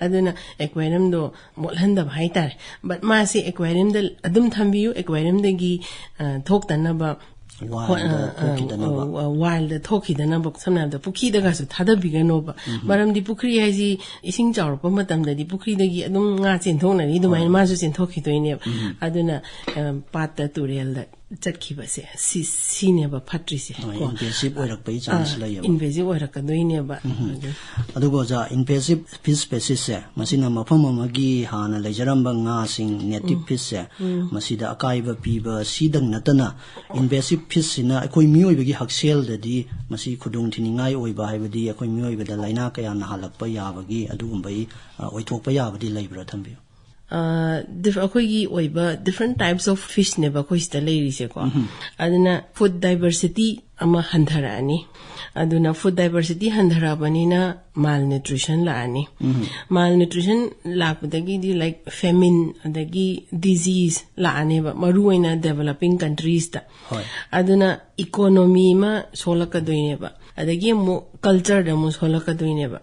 ꯑꯗꯨꯅ ꯑꯦꯀ꯭ꯋꯥꯔꯤꯌꯝꯗꯣ ꯃꯣꯠꯍꯟꯗꯕ ꯍꯥꯏꯇꯥꯔꯦ꯫ ꯕꯠ ꯃꯥꯁꯦ ꯑꯦꯀ꯭ꯋꯥꯔꯤꯌꯝꯗ ꯑꯗꯨꯝ ꯊꯝꯕꯤꯌꯨ, ꯑꯦꯀ꯭ꯋꯥꯔꯤꯌꯝꯗꯒꯤ ꯑ, ꯊꯣꯛꯇꯅꯕ, ꯋꯥꯏꯜꯗ ꯍꯣꯏ, ꯑ, ꯑ, ꯊꯣꯛꯈꯤꯗꯅꯕ꯫ ꯑ, ꯋꯥꯏꯜꯗ ꯊꯣꯛꯈꯤꯗꯅꯕ, ꯁꯝꯅ ꯍꯥꯏꯔꯕꯗ ꯄꯨꯈ꯭ꯔꯤꯗꯒꯁꯨ ꯊꯥꯗꯕꯤꯒꯅꯣꯕ꯫ ꯃꯔꯝꯗꯤ ꯄꯨꯈ꯭ꯔꯤ ꯍꯥꯏꯁꯤ ꯏꯁꯤꯡ ꯆꯥꯎꯔꯛꯄ ꯃꯇꯝꯗꯗꯤ ꯄꯨꯈ꯭ꯔꯤꯗꯒꯤ ꯑꯗꯨꯝ ꯉꯥ ꯆꯦꯟꯊꯣꯛꯅꯔꯤ, ꯑꯗꯨꯃꯥꯏꯅ ꯍꯣꯏ꯫ ꯃꯥꯁꯨ ꯆꯦꯟꯊꯣꯛꯈꯤꯗꯣꯏꯅꯦꯕ꯫ ꯑꯗꯨꯅ ꯑ, ꯄꯥꯠꯇ, ꯇꯨꯔꯦꯜꯗ ꯆꯠꯈꯤꯕꯁꯦ ꯁꯤ, ꯁꯤꯅꯦꯕ ꯐꯠꯇ꯭ꯔꯤꯁꯦ꯫ ꯍꯣꯏ, ꯀꯣ? ꯏꯟꯚꯦꯁꯤꯚ ꯑꯣꯏꯔꯛꯄꯒꯤ ꯆꯥꯟꯁ ꯑ, ꯂꯩꯌꯦꯕ꯫ ꯏꯟꯚꯦꯁꯤꯚ ꯑꯣꯏꯔꯛꯀꯗꯣꯏꯅꯦꯕ꯫ ꯑꯗꯨ ꯑꯗꯨꯒ ꯑꯣꯖꯥ, ꯏꯟꯚꯦꯁꯤꯚ ꯐꯤꯁ ꯁ꯭ꯄꯦꯁꯤꯁꯁꯦ, ꯃꯁꯤꯅ ꯃꯐꯝ ꯑꯃꯒꯤ ꯍꯥꯟꯅ ꯂꯩꯖꯔꯝꯕ ꯉꯥꯁꯤꯡ, ꯅꯦꯇꯤꯚ ꯐꯤꯁꯁꯦ, ꯃꯁꯤꯗ ꯑꯀꯥꯏꯕ ꯄꯤꯕ ꯁꯤꯗꯪ ꯅꯠꯇꯅ, ꯏꯟꯚꯦꯁꯤꯚ ꯐꯤꯁꯁꯤꯅ ꯑꯩꯈꯣꯏ ꯃꯤꯑꯣꯏꯕꯒꯤ ꯍꯛꯁꯦꯜꯗꯗꯤ ꯃꯁꯤ ꯈꯨꯗꯣꯡꯊꯤꯅꯤꯡꯉꯥꯏ ꯑꯣꯏꯕ, ꯍꯥꯏꯕꯗꯤ ꯑꯩꯈꯣꯏ ꯃꯤꯑꯣꯏꯕꯗ ꯂꯥꯏꯅꯥ ꯀꯌꯥ ꯅꯥꯍꯜꯂꯛꯄ ꯌꯥꯕꯒꯤ ꯑꯗꯨꯒꯨꯝꯕꯒꯤ, ꯑ, ꯑꯣꯏꯊꯣꯛꯄ ꯌꯥꯕꯗꯤ ꯂꯩꯕ꯭ꯔꯥ? ꯊꯝꯕꯤꯌꯨ꯫ ꯑ, ꯗꯤꯐ-, ꯑꯩꯈꯣꯏꯒꯤ ꯑꯣꯏꯕ different types of fishꯅꯦꯕ ꯑꯩꯈꯣꯏ ꯁꯤꯗ ꯂꯩꯔꯤꯁꯦꯀꯣ꯫ ꯑꯗꯨꯅ ꯐꯨꯗ ꯗꯥꯏꯚꯔꯁꯤꯇꯤ ꯑꯃ ꯍꯟꯊꯔꯛꯑꯅꯤ꯫ ꯑꯗꯨꯅ ꯐꯨꯗ ꯗꯥꯏꯕꯔꯁꯤꯇꯤ ꯍꯟꯊꯔꯛꯑꯕꯅꯤꯅ ꯃꯥꯜ ꯅ꯭ꯌꯨꯇ꯭ꯔꯤꯁꯟ ꯂꯥꯛꯑꯅꯤ꯫ ꯃꯥꯜ ꯅ꯭ꯌꯨꯇ꯭ꯔꯤꯁꯟ ꯂꯥꯛꯄꯗꯒꯤꯗꯤ, ꯂꯥꯏꯛ, ꯐꯦꯃꯤꯟ, ꯑꯗꯒꯤ ꯗꯤꯖꯤꯁ ꯂꯥꯛꯑꯅꯦꯕ, ꯃꯔꯨꯑꯣꯏꯅ ꯗꯦꯕꯂꯞꯄꯤꯡ ꯀꯟꯇ꯭ꯔꯤꯁꯇ꯫ ꯍꯣꯏ꯫ ꯑꯗꯨꯅ ꯏꯀꯣꯅꯣꯃꯤ ꯑꯃ ꯁꯣꯛꯂꯛꯀꯗꯣꯏꯅꯦꯕ, ꯑꯗꯒꯤ ꯑꯃꯨꯛ ꯀꯜꯆꯔꯗ ꯑꯃꯨꯛ ꯁꯣꯛꯂꯛꯀꯗꯣꯏꯅꯦꯕ꯫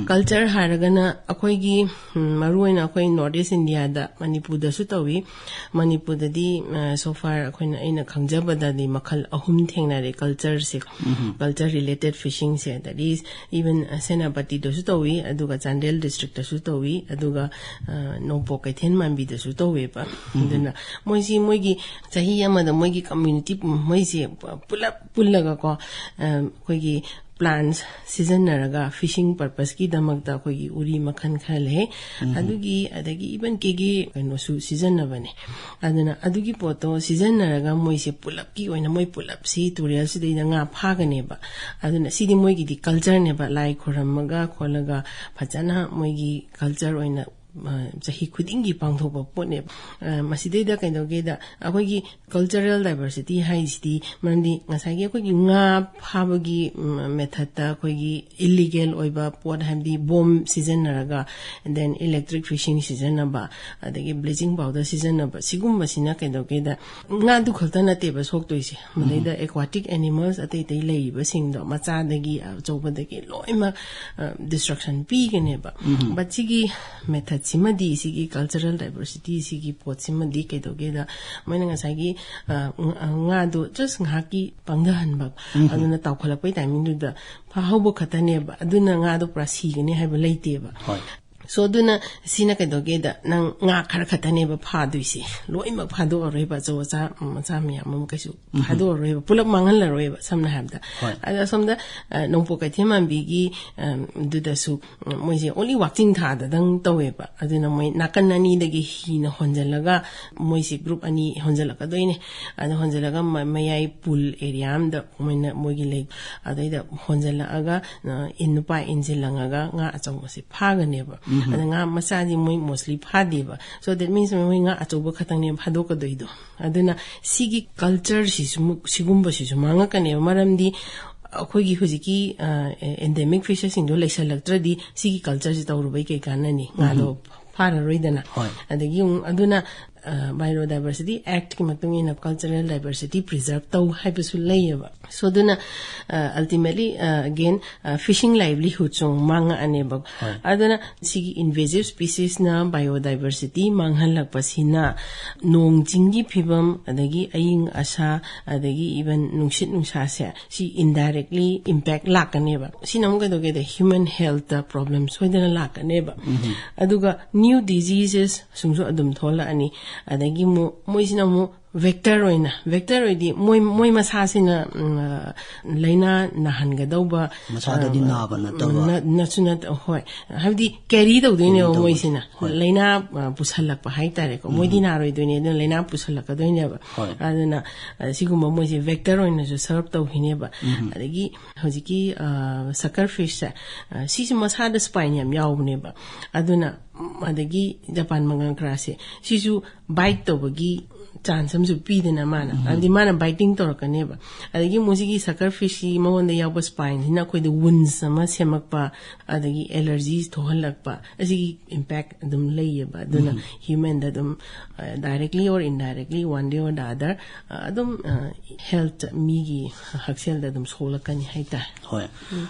ꯀꯜꯆꯔ ꯍꯥꯏꯔꯒꯅ ꯑꯩꯈꯣꯏꯒꯤ, ꯎꯝ, ꯃꯔꯨꯑꯣꯏꯅ ꯑꯩꯈꯣꯏ ꯅꯣꯔꯠ ꯏꯁ ꯏꯟꯗꯤꯌꯥꯗ, ꯃꯅꯤꯄꯨꯔꯗꯁꯨ ꯇꯧꯏ꯫ ꯃꯅꯤꯄꯨꯔꯗꯗꯤ, ꯑ, so far ꯑꯩꯈꯣꯏꯅ, ꯑꯩꯅ ꯈꯪꯖꯕꯗꯗꯤ ꯃꯈꯜ ꯑꯍꯨꯝ ꯊꯦꯡꯅꯔꯦ ꯀꯜꯆꯔꯁꯦ꯫ ꯀꯜꯆꯔ ꯔꯤꯂꯦꯇꯦꯠ ꯐꯤꯁꯤꯡꯁꯦ, that is, even, ꯑ, ꯁꯦꯅꯥꯄꯇꯤꯗꯁꯨ ꯇꯧꯏ, ꯑꯗꯨꯒ ꯆꯥꯟꯗꯦꯜ ꯗꯤꯁꯇ꯭ꯔꯤꯛꯇꯁꯨ ꯇꯧꯏ, ꯑꯗꯨꯒ, ꯑ, ꯅꯣꯡꯄꯣꯛ ꯀꯩꯊꯦꯜ ꯃꯥꯟꯕꯤꯗꯁꯨ ꯇꯧꯋꯦꯕ꯫ ꯑꯗꯨꯅ ꯃꯣꯏꯁꯤ ꯃꯣꯏꯒꯤ ꯆꯍꯤ ꯑꯃꯗ ꯃꯣꯏꯒꯤ ꯀꯝꯃ꯭ꯌꯨꯅꯤꯇꯤ ꯃꯣꯏꯁꯦ ꯄꯨꯂꯞ ꯄꯨꯜꯂꯒꯀꯣ, ꯑ, ꯑꯩꯈꯣꯏꯒꯤ ꯄ꯭ꯂꯥꯟꯁ ꯁꯤꯖꯤꯟꯅꯔꯒ, ꯐꯤꯁꯤꯡ ꯄꯔꯄꯁꯀꯤꯗꯃꯛꯇ ꯑꯩꯈꯣꯏꯒꯤ ꯎꯔꯤ ꯃꯈꯜ ꯈꯔ ꯂꯩ꯫ ꯑꯗꯨꯒꯤ, ꯑꯗꯒꯤ ꯏꯚꯟ ꯀꯦꯒꯤ ꯀꯩꯅꯣꯁꯨ ꯁꯤꯖꯤꯟꯅꯕꯅꯦ꯫ ꯑꯗꯨꯅ ꯑꯗꯨꯒꯤ ꯄꯣꯠꯇꯣ ꯁꯤꯖꯤꯟꯅꯔꯒ ꯃꯣꯏꯁꯦ ꯄꯨꯂꯞꯀꯤ ꯑꯣꯏꯅ ꯃꯣꯏ ꯄꯨꯂꯞꯁꯤ ꯇꯨꯔꯦꯜꯁꯤꯗꯩꯗ ꯉꯥ ꯐꯥꯒꯅꯦꯕ꯫ ꯑꯗꯨꯅ ꯁꯤꯗꯤ ꯃꯣꯏꯒꯤꯗꯤ ꯀꯜꯆꯔꯅꯦꯕ, ꯂꯥꯏ ꯈꯨꯔꯝꯃꯒ ꯈꯣꯠꯂꯒ ꯐꯖꯅ ꯃꯣꯏꯒꯤ ꯀꯜꯆꯔ ꯑꯣꯏꯅ, ꯑ, ꯆꯍꯤ ꯈꯨꯗꯤꯡꯒꯤ ꯄꯥꯡꯊꯣꯛꯄ ꯄꯣꯠꯅꯦꯕ꯫ ꯑ, ꯃꯁꯤꯗꯩꯗ ꯀꯩꯗꯧꯒꯦꯗ, ꯑꯩꯈꯣꯏꯒꯤ ꯀꯜꯆꯔꯦꯜ ꯗꯥꯏꯕꯔꯁꯤꯇꯤ ꯍꯥꯏꯁꯤꯗꯤ, ꯃꯔꯝꯗꯤ ꯉꯁꯥꯏꯒꯤ ꯑꯩꯈꯣꯏꯒꯤ ꯉꯥ ꯐꯥꯕꯒꯤ, ꯎꯝ, ꯃꯦꯊꯠꯇ ꯑꯩꯈꯣꯏꯒꯤ ꯏꯂꯤꯒꯦꯜ ꯑꯣꯏꯕ ꯄꯣꯠ, ꯍꯥꯏꯕꯗꯤ ꯕꯣꯝ ꯁꯤꯖꯤꯟꯅꯔꯒ, then electric fishing ꯁꯤꯖꯤꯟꯅꯕ, ꯑꯗꯒꯤ ꯕ꯭ꯂꯤꯆꯤꯡ ꯄꯥꯎꯗꯔ ꯁꯤꯖꯤꯟꯅꯕ, ꯁꯤꯒꯨꯝꯕꯁꯤꯅ ꯀꯩꯗꯧꯒꯦꯗ, ꯉꯥꯗꯨ ꯈꯛꯇ ꯅꯠꯇꯦꯕ ꯁꯣꯛꯇꯣꯏꯁꯦ, ꯃꯗꯩꯗ ꯑꯦꯀ꯭ꯋꯥꯇꯤꯛ ꯑꯦꯅꯤꯃꯜꯁ ꯑꯇꯩ ꯑꯇꯩ ꯂꯩꯔꯤꯕꯁꯤꯡꯗꯣ, ꯃꯆꯥꯗꯒꯤ ꯑꯆꯧꯕꯗꯒꯤ ꯂꯣꯏꯅꯃꯛ, ꯑ, ꯗꯤꯁꯇ꯭ꯔꯛꯁꯟ ꯄꯤꯒꯅꯦꯕ꯫ But ꯁꯤꯒꯤ ꯃꯦꯊꯠꯁꯤꯃꯗꯤ, ꯁꯤꯒꯤ ꯀꯜꯆꯔꯦꯜ ꯗꯥꯏꯕꯔꯁꯤꯇꯤ ꯁꯤꯒꯤ ꯄꯣꯠꯁꯤꯃꯗꯤ ꯀꯩꯗꯧꯒꯦꯗ, ꯃꯣꯏꯅ ꯉꯁꯥꯏꯒꯤ, ꯑ, ꯉ-, ꯑ, ꯉꯥꯗꯣ ꯖꯁ ꯉꯥꯏꯍꯥꯛꯀꯤ ꯄꯪꯊꯍꯟꯕ, ꯑꯗꯨꯅ ꯇꯥꯎꯈꯠꯂꯛꯄꯩ ꯇꯥꯏꯃꯤꯡꯗꯨꯗ ꯐꯥꯍꯧꯕ ꯈꯛꯇꯅꯦꯕ, ꯑꯗꯨꯅ ꯉꯥꯗꯣ ꯄꯨꯔꯥ ꯁꯤꯒꯅꯤ ꯍꯥꯏꯕ ꯂꯩꯇꯦꯕ꯫ ꯍꯣꯏ꯫ So, ꯑꯗꯨꯅ ꯁꯤꯅ ꯀꯩꯗꯧꯒꯦꯗ, ꯅꯪ ꯉꯥ ꯈꯔ ꯈꯛꯇꯅꯦꯕ ꯐꯥꯗꯣꯏꯁꯦ, ꯂꯣꯏꯅꯃꯛ ꯐꯥꯗꯣꯛꯑꯔꯣꯏꯕ, ꯑꯆꯧ ꯑꯆꯥ, ꯎꯝ, ꯃꯆꯥ ꯃꯌꯥꯝ ꯑꯃ ꯀꯩꯁꯨ ꯐꯥꯗꯣꯛꯑꯔꯣꯏꯕ, ꯄꯨꯂꯞ ꯃꯥꯡꯍꯜꯂꯔꯣꯏꯕ, ꯁꯝꯅ ꯍꯥꯏꯔꯕꯗ꯫ ꯍꯣꯏ꯫ ꯑꯗ ꯑꯁꯣꯝꯗ, ꯑ, ꯅꯣꯡꯄꯣꯛ ꯀꯩꯊꯦꯜ ꯃꯥꯟꯕꯤꯒꯤ, ꯑꯝ, ꯗꯨꯗꯁꯨ, ꯎꯝ, ꯃꯣꯏꯁꯦ only ꯋꯥꯛꯆꯤꯡ ꯊꯥꯗꯗꯪ ꯇꯧꯋꯦꯕ, ꯑꯗꯨꯅ ꯃꯣꯏ ꯅꯥꯀꯟ ꯑꯅꯤꯗꯒꯤ ꯍꯤꯅ ꯍꯣꯟꯖꯜꯂꯒ ꯃꯣꯏꯁꯦ ꯒ꯭ꯔꯨꯞ ꯑꯅꯤ ꯍꯣꯟꯖꯜꯂꯛꯀꯗꯣꯏꯅꯦ꯫ ꯑꯗ ꯍꯣꯟꯖꯜꯂꯒ ꯃ-, ꯃꯌꯥꯏ ꯄꯨꯜ ꯑꯦꯔꯤꯌꯥ ꯑꯃꯗ ꯃꯣꯏꯅ ꯃꯣꯏꯒꯤ ꯂꯩ, ꯑꯗꯩꯗ ꯍꯣꯟꯖꯜꯂꯛꯑꯒ, ꯑ, ꯏꯟ ꯅꯨꯄꯥ ꯏꯟꯁꯤꯜ ꯂꯪꯉꯒ ꯉꯥ ꯑꯆꯧꯕꯁꯦ ꯐꯥꯒꯅꯦꯕ꯫ ꯑꯗ ꯉꯥ ꯃꯆꯥꯗꯤ ꯃꯣꯏ mostly ꯐꯥꯗꯦꯕ꯫ So that means ꯃꯣꯏ ꯉꯥ ꯑꯆꯧꯕ ꯈꯛꯇꯪꯅꯦꯕ ꯐꯥꯗꯣꯛꯀꯗꯣꯏꯗꯣ꯫ ꯑꯗꯨꯅ ꯁꯤꯒꯤ culture ꯁꯤꯁꯨ ꯑꯃꯨꯛ, ꯁꯤꯒꯨꯝꯕꯁꯤꯁꯨ ꯃꯥꯡꯉꯛꯀꯅꯦꯕ꯫ ꯃꯔꯝꯗꯤ ꯑꯩꯈꯣꯏꯒꯤ ꯍꯧꯖꯤꯛꯀꯤ, ꯑ, endemic fish ꯁꯤꯡꯗꯣ ꯂꯩꯁꯜꯂꯛꯇ꯭ꯔꯗꯤ ꯁꯤꯒꯤ culture ꯁꯤ ꯇꯧꯔꯨꯕꯩ ꯀꯩ ꯀꯥꯟꯅꯅꯤ? ꯉꯥꯗꯣ ꯐꯥꯔꯔꯣꯏꯗꯅ꯫ ꯍꯣꯏ꯫ ꯑꯗꯒꯤ ꯑꯃꯨꯛ ꯑꯗꯨꯅ, ꯑ, Biodiversity Act ꯀꯤ ꯃꯇꯨꯡ ꯏꯟꯅ cultural diversity preserve ꯇꯧ ꯍꯥꯏꯕꯁꯨ ꯂꯩꯌꯦꯕ꯫ So ꯑꯗꯨꯅ, ꯑ, ultimately, ꯑ, again, ꯑ, fishing livelihood ꯁꯨ ꯑꯃꯨꯛ ꯃꯥꯡꯉꯛꯑꯅꯦꯕ꯫ ꯍꯣꯏ꯫ ꯑꯗꯨꯅ ꯁꯤꯒꯤ invasive species ꯅ biodiversity ꯃꯥꯡꯍꯜꯂꯛꯄꯁꯤꯅ ꯅꯣꯡ ꯆꯤꯡꯒꯤ ꯐꯤꯕꯝ, ꯑꯗꯒꯤ ꯑꯏꯪ ꯑꯁꯥ, ꯑꯗꯒꯤ even ꯅꯨꯡꯁꯤꯠ ꯅꯨꯡꯁꯥꯁꯦ ꯁꯤ indirectly impact ꯂꯥꯛꯀꯅꯦꯕ꯫ ꯁꯤꯅ ꯑꯃꯨꯛ ꯀꯩꯗꯧꯒꯦꯗ human health ꯇ problem ꯁꯣꯏꯗꯅ ꯂꯥꯛꯀꯅꯦꯕ꯫ ꯑꯗꯨꯒ new diseases ꯁꯤꯡꯁꯨ ꯑꯗꯨꯝ ꯊꯣꯛꯂꯛꯑꯅꯤ꯫ ꯑꯗꯒꯤ ꯑꯃꯨꯛ ꯃꯣꯏꯁꯤꯅ ꯑꯃꯨꯛ vector ꯑꯣꯏꯅ, vector ꯑꯣꯏꯗꯤ ꯃꯣꯏ, ꯃꯣꯏ ꯃꯁꯥꯁꯤꯅ, ꯎꯝ, ꯑ, ꯂꯥꯏꯅꯥ ꯅꯥꯍꯟꯒꯗꯧꯕ, ꯃꯁꯥꯗꯗꯤ ꯑ, ꯅꯥꯕ ꯅꯠꯇꯕ꯫ ꯅ-, ꯅꯠꯁꯨ ꯅꯠ-, ꯍꯣꯏ, ꯍꯥꯏꯕꯗꯤ carry ꯇꯧꯗꯣꯏꯅꯦꯕ Carry ꯇꯧꯕ꯫ ꯃꯣꯏꯁꯤꯅ꯫ ꯍꯣꯏ꯫ ꯂꯥꯏꯅꯥ, ꯑ, ꯄꯨꯁꯜꯂꯛꯄ ꯍꯥꯏꯇꯥꯔꯦꯀꯣ꯫ ꯃꯣꯏꯗꯤ ꯅꯥꯔꯣꯏꯗꯣꯏꯅꯦ, ꯑꯗꯨꯅ ꯂꯥꯏꯅꯥ ꯄꯨꯁꯜꯂꯛꯀꯗꯣꯏꯅꯦꯕ꯫ ꯍꯣꯏ꯫ ꯑꯗꯨꯅ, ꯑ, ꯁꯤꯒꯨꯝꯕ ꯃꯣꯏꯁꯦ vector ꯑꯣꯏꯅꯁꯨ serve ꯇꯧꯈꯤꯅꯦꯕ꯫ ꯑꯗꯒꯤ ꯍꯧꯖꯤꯛꯀꯤ, ꯑ, sucker fish ꯁꯦ, ꯑ, ꯁꯤꯁꯨ ꯃꯁꯥꯗ spine ꯌꯥꯝ ꯌꯥꯎꯕꯅꯦꯕ꯫ ꯑꯗꯨꯅ, ꯎꯝ, ꯑꯗꯒꯤ Japan mangangkra ꯁꯦ, ꯁꯤꯁꯨ bite ꯇꯧꯕꯒꯤ chance ꯑꯃꯁꯨ ꯄꯤꯗꯅ ꯃꯥꯅ, ꯍꯥꯏꯕꯗꯤ ꯃꯥꯅ biting ꯇꯧꯔꯛꯀꯅꯦꯕ꯫ ꯑꯗꯒꯤ ꯃꯣꯏꯁꯤꯒꯤ sucker fish ꯁꯤ ꯃꯉꯣꯟꯗ ꯌꯥꯎꯕ spine ꯁꯤꯅ ꯑꯩꯈꯣꯏꯗ wounds ꯑꯃ ꯁꯦꯝꯃꯛꯄ, ꯑꯗꯒꯤ allergies ꯊꯣꯛꯍꯜꯂꯛꯄ, ꯑꯁꯤꯒꯤ impact ꯑꯗꯨꯝ ꯂꯩꯌꯦꯕ꯫ ꯑꯗꯨꯅ human ꯗ ꯑꯗꯨꯝ, ꯑ, directly or indirectly, one day or the other, ꯑ, ꯑꯗꯨꯝ, ꯑ, health, ꯃꯤꯒꯤ ꯍꯛꯁꯦꯜꯗ ꯑꯗꯨꯝ ꯁꯣꯛꯂꯛꯀꯅꯤ ꯍꯥꯏꯇꯥꯔꯦ꯫ ꯍꯣꯏ꯫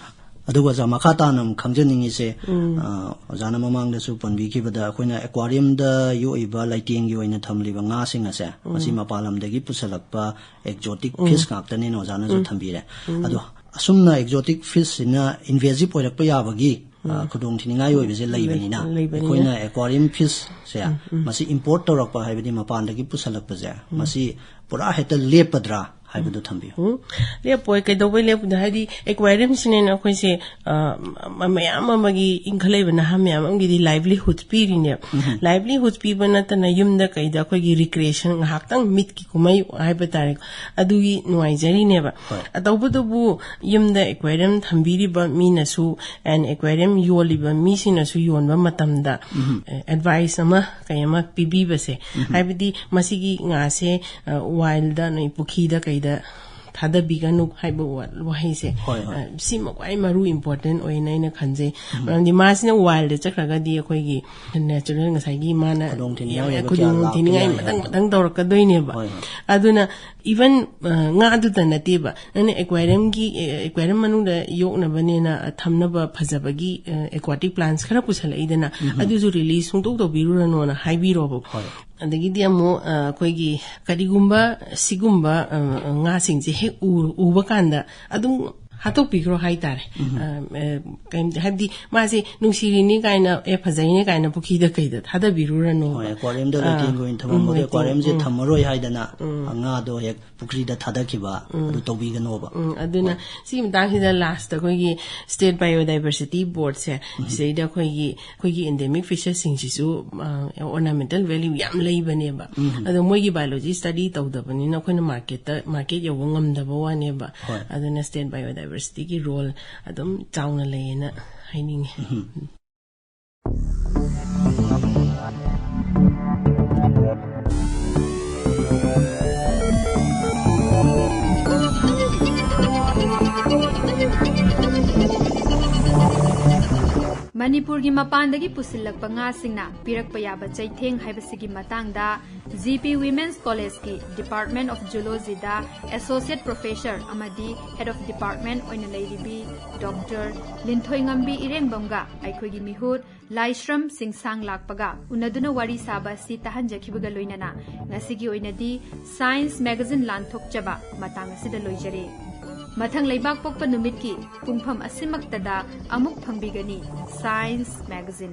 ꯑꯗꯨꯒ ꯑꯣꯖꯥ, ꯃꯈꯥ ꯇꯥꯅ ꯑꯃꯨꯛ ꯈꯪꯖꯅꯤꯡꯉꯤꯁꯦ, ꯑ, ꯑꯣꯖꯥꯅ ꯃꯃꯥꯡꯗꯁꯨ ꯄꯟꯕꯤꯈꯤꯕꯗ, ꯑꯩꯈꯣꯏꯅ aquarium ꯗ ꯌꯣꯛꯏꯕ ꯂꯩꯇꯦꯡꯒꯤ ꯑꯣꯏꯅ ꯊꯝꯂꯤꯕ ꯉꯥꯁꯤꯡ ꯑꯁꯦ, ꯃꯁꯤ ꯃꯄꯥꯟ ꯂꯝꯗꯒꯤ ꯄꯨꯁꯜꯂꯛꯄ exotic fish ꯉꯥꯛꯇꯅꯦꯅ ꯑꯣꯖꯥꯅꯁꯨ ꯊꯝꯕꯤꯔꯦ꯫ ꯑꯗꯣ ꯑꯁꯨꯝꯅ exotic fish ꯁꯤꯅ invasive ꯑꯣꯏꯔꯛꯄ ꯌꯥꯕꯒꯤ, ꯑ, ꯈꯨꯗꯣꯡꯊꯤꯅꯤꯡꯉꯥꯏ ꯑꯣꯏꯕꯁꯦ ꯂꯩꯕꯅꯤꯅ, ꯂꯩꯕꯅꯤꯅ꯫ ꯑꯩꯈꯣꯏꯅ aquarium fish ꯁꯦ, ꯃꯁꯤ import ꯇꯧꯔꯛꯄ, ꯍꯥꯏꯕꯗꯤ ꯃꯄꯥꯟꯗꯒꯤ ꯄꯨꯁꯜꯂꯛꯄꯁꯦ, ꯃꯁꯤ ꯄꯨꯔꯥ ꯍꯦꯛꯇ ꯂꯦꯞꯄꯗ꯭ꯔꯥ? ꯍꯥꯏꯕꯗꯨ ꯊꯝꯕꯤꯌꯨ꯫ ꯎꯝ, ꯂꯦꯞꯄꯣꯏ꯫ ꯀꯩꯗꯧꯕꯩ ꯂꯦꯞꯄꯣꯏꯗ? ꯍꯥꯏꯗꯤ, ꯑꯦꯀ꯭ꯋꯥꯔꯤꯌꯝꯁꯤꯅꯅꯦ ꯑꯩꯈꯣꯏꯁꯦ, ꯑ, ꯃ-, ꯃꯌꯥꯝ ꯑꯃꯒꯤ, ꯏꯟꯈꯠꯂꯛꯏꯕ ꯅꯍꯥ ꯃꯌꯥꯝ ꯑꯃꯒꯤꯗꯤ ꯂꯥꯏꯚꯂꯤꯍꯨꯗ ꯄꯤꯔꯤꯅꯦꯕ꯫ ꯂꯥꯏꯚꯂꯤꯍꯨꯗ ꯄꯤꯕ ꯅꯠꯇꯅ ꯌꯨꯝꯗ ꯀꯩꯗ ꯑꯩꯈꯣꯏꯒꯤ ꯔꯤꯀ꯭ꯔꯤꯌꯦꯁꯟ, ꯉꯥꯏꯍꯥꯛꯇꯪ ꯃꯤꯠꯀꯤ ꯀꯨꯝꯍꯩ ꯍꯥꯏꯕ ꯇꯥꯔꯦ, ꯑꯗꯨꯒꯤ ꯅꯨꯡꯉꯥꯏꯖꯔꯤꯅꯦꯕ꯫ ꯍꯣꯏ꯫ ꯑ, ꯇꯧꯕꯇꯕꯨ ꯌꯨꯝꯗ ꯑꯦꯀ꯭ꯋꯥꯔꯤꯌꯝ ꯊꯝꯕꯤꯔꯤꯕ ꯃꯤꯅꯁꯨ and ꯑꯦꯀ꯭ꯋꯥꯔꯤꯌꯝ ꯌꯣꯜꯂꯤꯕ ꯃꯤꯁꯤꯡꯅꯁꯨ ꯌꯣꯟꯕ ꯃꯇꯝꯗ, ꯑꯦ, ꯑꯦꯗꯚꯥꯏꯁ ꯑꯃ, ꯀꯩ ꯑꯃ ꯄꯤꯕꯤꯕꯁꯦ, ꯍꯥꯏꯕꯗꯤ ꯃꯁꯤꯒꯤ ꯉꯥꯁꯦ, ꯑ, ꯋꯥꯏꯜꯗ, ꯅꯣꯏ ꯄꯨꯈ꯭ꯔꯤꯗ ꯀꯩꯗ ꯊꯥꯗꯕꯤꯒꯅꯨ ꯍꯥꯏꯕ ꯋꯥ-, ꯋꯥꯍꯩꯁꯦ, ꯍꯣꯏ, ꯍꯣꯏ꯫ ꯑ, ꯁꯤꯃ ꯈ꯭ꯋꯥꯏ ꯃꯔꯨ, ꯏꯝꯄꯣꯔꯇꯦꯟ ꯑꯣꯏꯅ ꯑꯩꯅ ꯈꯟꯖꯩ꯫ ꯃꯔꯝꯗꯤ ꯃꯥꯁꯤꯅ ꯋꯥꯏꯜꯗ ꯆꯠꯈ꯭ꯔꯒꯗꯤ ꯑꯩꯈꯣꯏꯒꯤ ꯅꯦꯆꯔꯦꯜ, ꯉꯁꯥꯏꯒꯤ ꯃꯥꯅ ꯈꯨꯗꯣꯡ ꯊꯤꯅꯤꯡꯉꯥꯏ ꯑꯣꯏꯕ ꯈꯨꯗꯣꯡ ꯀꯌꯥ ꯊꯤꯅꯤꯡꯉꯥꯏ ꯂꯥꯛꯄ ꯃꯊꯪ ꯌꯥꯏ꯫ ꯃꯊꯪ ꯇꯧꯔꯛꯀꯗꯣꯏꯅꯦꯕ꯫ ꯍꯣꯏ, ꯍꯣꯏ꯫ ꯑꯗꯨꯅ ꯏꯚꯟ, ꯑ, ꯉꯥꯗꯨꯗ ꯅꯠꯇꯦꯕ, ꯅꯪꯅ ꯑꯦꯀ꯭ꯋꯥꯔꯤꯌꯝꯒꯤ, ꯑꯦ, ꯑꯦꯀ꯭ꯋꯥꯔꯤꯌꯝ ꯃꯅꯨꯡꯗ ꯌꯣꯛꯅꯕꯅꯦꯅ ꯊꯝꯅꯕ ꯐꯖꯕꯒꯤ, ꯑ, ꯑꯦꯀ꯭ꯋꯥꯇꯤꯛ ꯄ꯭ꯂꯥꯟꯠꯁ ꯈꯔ ꯄꯨꯁꯜꯂꯛꯏꯗꯅ, ꯑꯗꯨꯁꯨ ꯔꯤꯂꯤꯁ ꯁꯨꯡꯇꯧ ꯇꯧꯕꯤꯔꯨꯔꯅꯣꯅ ꯍꯥꯏꯕꯤꯔꯣꯕ꯫ ꯍꯣꯏ꯫ ꯑꯗꯒꯤꯗꯤ ꯑꯃꯨꯛ, ꯑ, ꯑꯩꯈꯣꯏꯒꯤ ꯀꯔꯤꯒꯨꯝꯕ ꯁꯤꯒꯨꯝꯕ, ꯑ, ꯑ, ꯉꯥꯁꯤꯡꯁꯦ ꯍꯦꯛ ꯎ-, ꯎꯕ ꯀꯥꯟꯗ ꯑꯗꯨꯝ ꯍꯥꯠꯇꯣꯛꯄꯤꯈ꯭ꯔꯣ ꯍꯥꯏꯇꯥꯔꯦ꯫ ꯑ, ꯑ, ꯀꯩꯝꯇ, ꯍꯥꯏꯕꯗꯤ ꯃꯥꯁꯦ ꯅꯨꯡꯁꯤꯔꯤꯅꯤ ꯀꯥꯏꯅ, ꯑꯦ, ꯐꯖꯩꯅꯦ ꯀꯥꯏꯅ ꯄꯨꯈ꯭ꯔꯤꯗ ꯀꯩꯗ ꯊꯥꯗꯕꯤꯔꯨꯔꯅꯣ꯫ ꯍꯣꯏ, ꯑꯦꯀ꯭ꯋꯥꯔꯤꯌꯝꯗ ꯑ, ꯂꯩꯇꯦꯡ ꯑꯣꯏꯅ ꯎꯝ, ꯊꯝꯃꯝꯕꯗꯣ ꯂꯩꯇꯦꯡ, ꯑꯦꯀ꯭ꯋꯥꯔꯤꯌꯝꯁꯦ ꯎꯝ꯫ ꯊꯝꯃꯔꯣꯏ ꯍꯥꯏꯗꯅ ꯉꯥꯗꯣ ꯍꯦꯛ ꯄꯨꯈ꯭ꯔꯤꯗ ꯊꯥꯗꯈꯤꯕ ꯑꯗꯨ ꯇꯧꯕꯤꯒꯅꯣꯕ꯫ ꯎꯝ, ꯑꯗꯨꯅ ꯁꯤꯒꯤ ꯃꯇꯥꯡꯁꯤꯗ ꯂꯥꯁꯇ ꯑꯩꯈꯣꯏꯒꯤ ꯁ꯭ꯇꯦꯠ ꯕꯥꯏꯑꯣꯗꯥꯏꯕꯔꯁꯤꯇꯤ ꯕꯣꯔꯗꯁꯦ, ꯁꯤꯗꯩꯗ ꯑꯩꯈꯣꯏꯒꯤ, ꯑꯩꯈꯣꯏꯒꯤ ꯑꯦꯟꯗꯦꯃꯤꯛ ꯐꯤꯁꯦꯁꯁꯤꯡꯁꯤꯁꯨ, ꯑ, ꯑꯣꯔꯅꯥꯃꯦꯟꯇꯦꯜ ꯚꯦꯂ꯭ꯌꯨ ꯌꯥꯝ ꯂꯩꯕꯅꯦꯕ꯫ ꯑꯗꯣ ꯃꯣꯏꯒꯤ ꯕꯥꯏꯑꯣꯂꯣꯖꯤ ꯁ꯭ꯇꯗꯤ ꯇꯧꯗꯕꯅꯤꯅ ꯑꯩꯈꯣꯏꯅ ꯃꯥꯔꯀꯦꯠꯇ, ꯃꯥꯔꯀꯦꯠ ꯌꯧꯕ ꯉꯝꯗꯕ ꯋꯥꯅꯦꯕ꯫ ꯍꯣꯏ꯫ ꯑꯗꯨꯅ ꯁ꯭ꯇꯦꯠ ꯕꯥꯏꯑꯣꯗꯥꯏꯕꯔꯁꯤꯇꯤꯒꯤ ꯔꯣꯜ ꯑꯗꯨꯝ ꯆꯥꯎꯅ ꯂꯩꯌꯦꯅ ꯍꯥꯏꯅꯤꯡꯉꯤ꯫ ꯃꯅꯤꯄꯨꯔꯒꯤ ꯃꯄꯥꯟꯗꯒꯤ ꯄꯨꯁꯤꯜꯂꯛꯄ ꯉꯥꯁꯤꯡꯅ ꯄꯤꯔꯛꯄ ꯌꯥꯕ ꯆꯩꯊꯦꯡ ꯍꯥꯏꯕꯁꯤꯒꯤ ꯃꯇꯥꯡꯗ ꯖꯤ ꯄꯤ ꯋꯤꯃꯦꯟꯁ ꯀꯣꯂꯦꯖꯀꯤ ꯗꯤꯄꯥꯔꯠꯃꯦꯟ ꯑꯣꯐ ꯖꯨꯂꯣꯖꯤꯗ ꯑꯦꯁꯣꯁꯤꯌꯦꯠ ꯄ꯭ꯔꯣꯐꯦꯁꯔ ꯑꯃꯗꯤ ꯍꯦꯗ ꯑꯣꯐ ꯗꯤꯄꯥꯔꯠꯃꯦꯟ ꯑꯣꯏꯅ ꯂꯩꯔꯤꯕꯤ ꯗꯣꯛꯇꯔ ꯂꯤꯟꯊꯣꯏꯉꯝꯕꯤ ꯏꯔꯦꯡꯕꯝꯒ ꯑꯩꯈꯣꯏꯒꯤ ꯃꯤꯍꯨꯠ ꯂꯥꯏꯁ꯭ꯔꯝ ꯁꯤꯡꯁꯥꯡ ꯂꯥꯛꯄꯒ ꯎꯅꯗꯨꯅ ꯋꯥꯔꯤ ꯁꯥꯕ ꯑꯁꯤ ꯇꯥꯍꯟꯖꯈꯤꯕꯒ ꯂꯣꯏꯅꯅ ꯉꯁꯤꯒꯤ ꯑꯣꯏꯅꯗꯤ ꯁꯥꯏꯟꯁ ꯃꯦꯒꯥꯖꯤꯟ ꯂꯥꯟꯊꯣꯛꯆꯕ ꯃꯇꯥꯡ ꯑꯁꯤꯗ ꯂꯣꯏꯖꯔꯦ꯫ ꯃꯊꯪ ꯂꯩꯕꯥꯛ ꯄꯣꯛꯄ ꯅꯨꯃꯤꯠꯀꯤ ꯄꯨꯡꯐꯝ ꯑꯁꯤꯃꯛꯇꯗ ꯑꯃꯨꯛ ꯐꯪꯕꯤꯒꯅꯤ ꯁꯥꯏꯟꯁ ꯃꯦꯒꯥꯖꯤꯟ꯫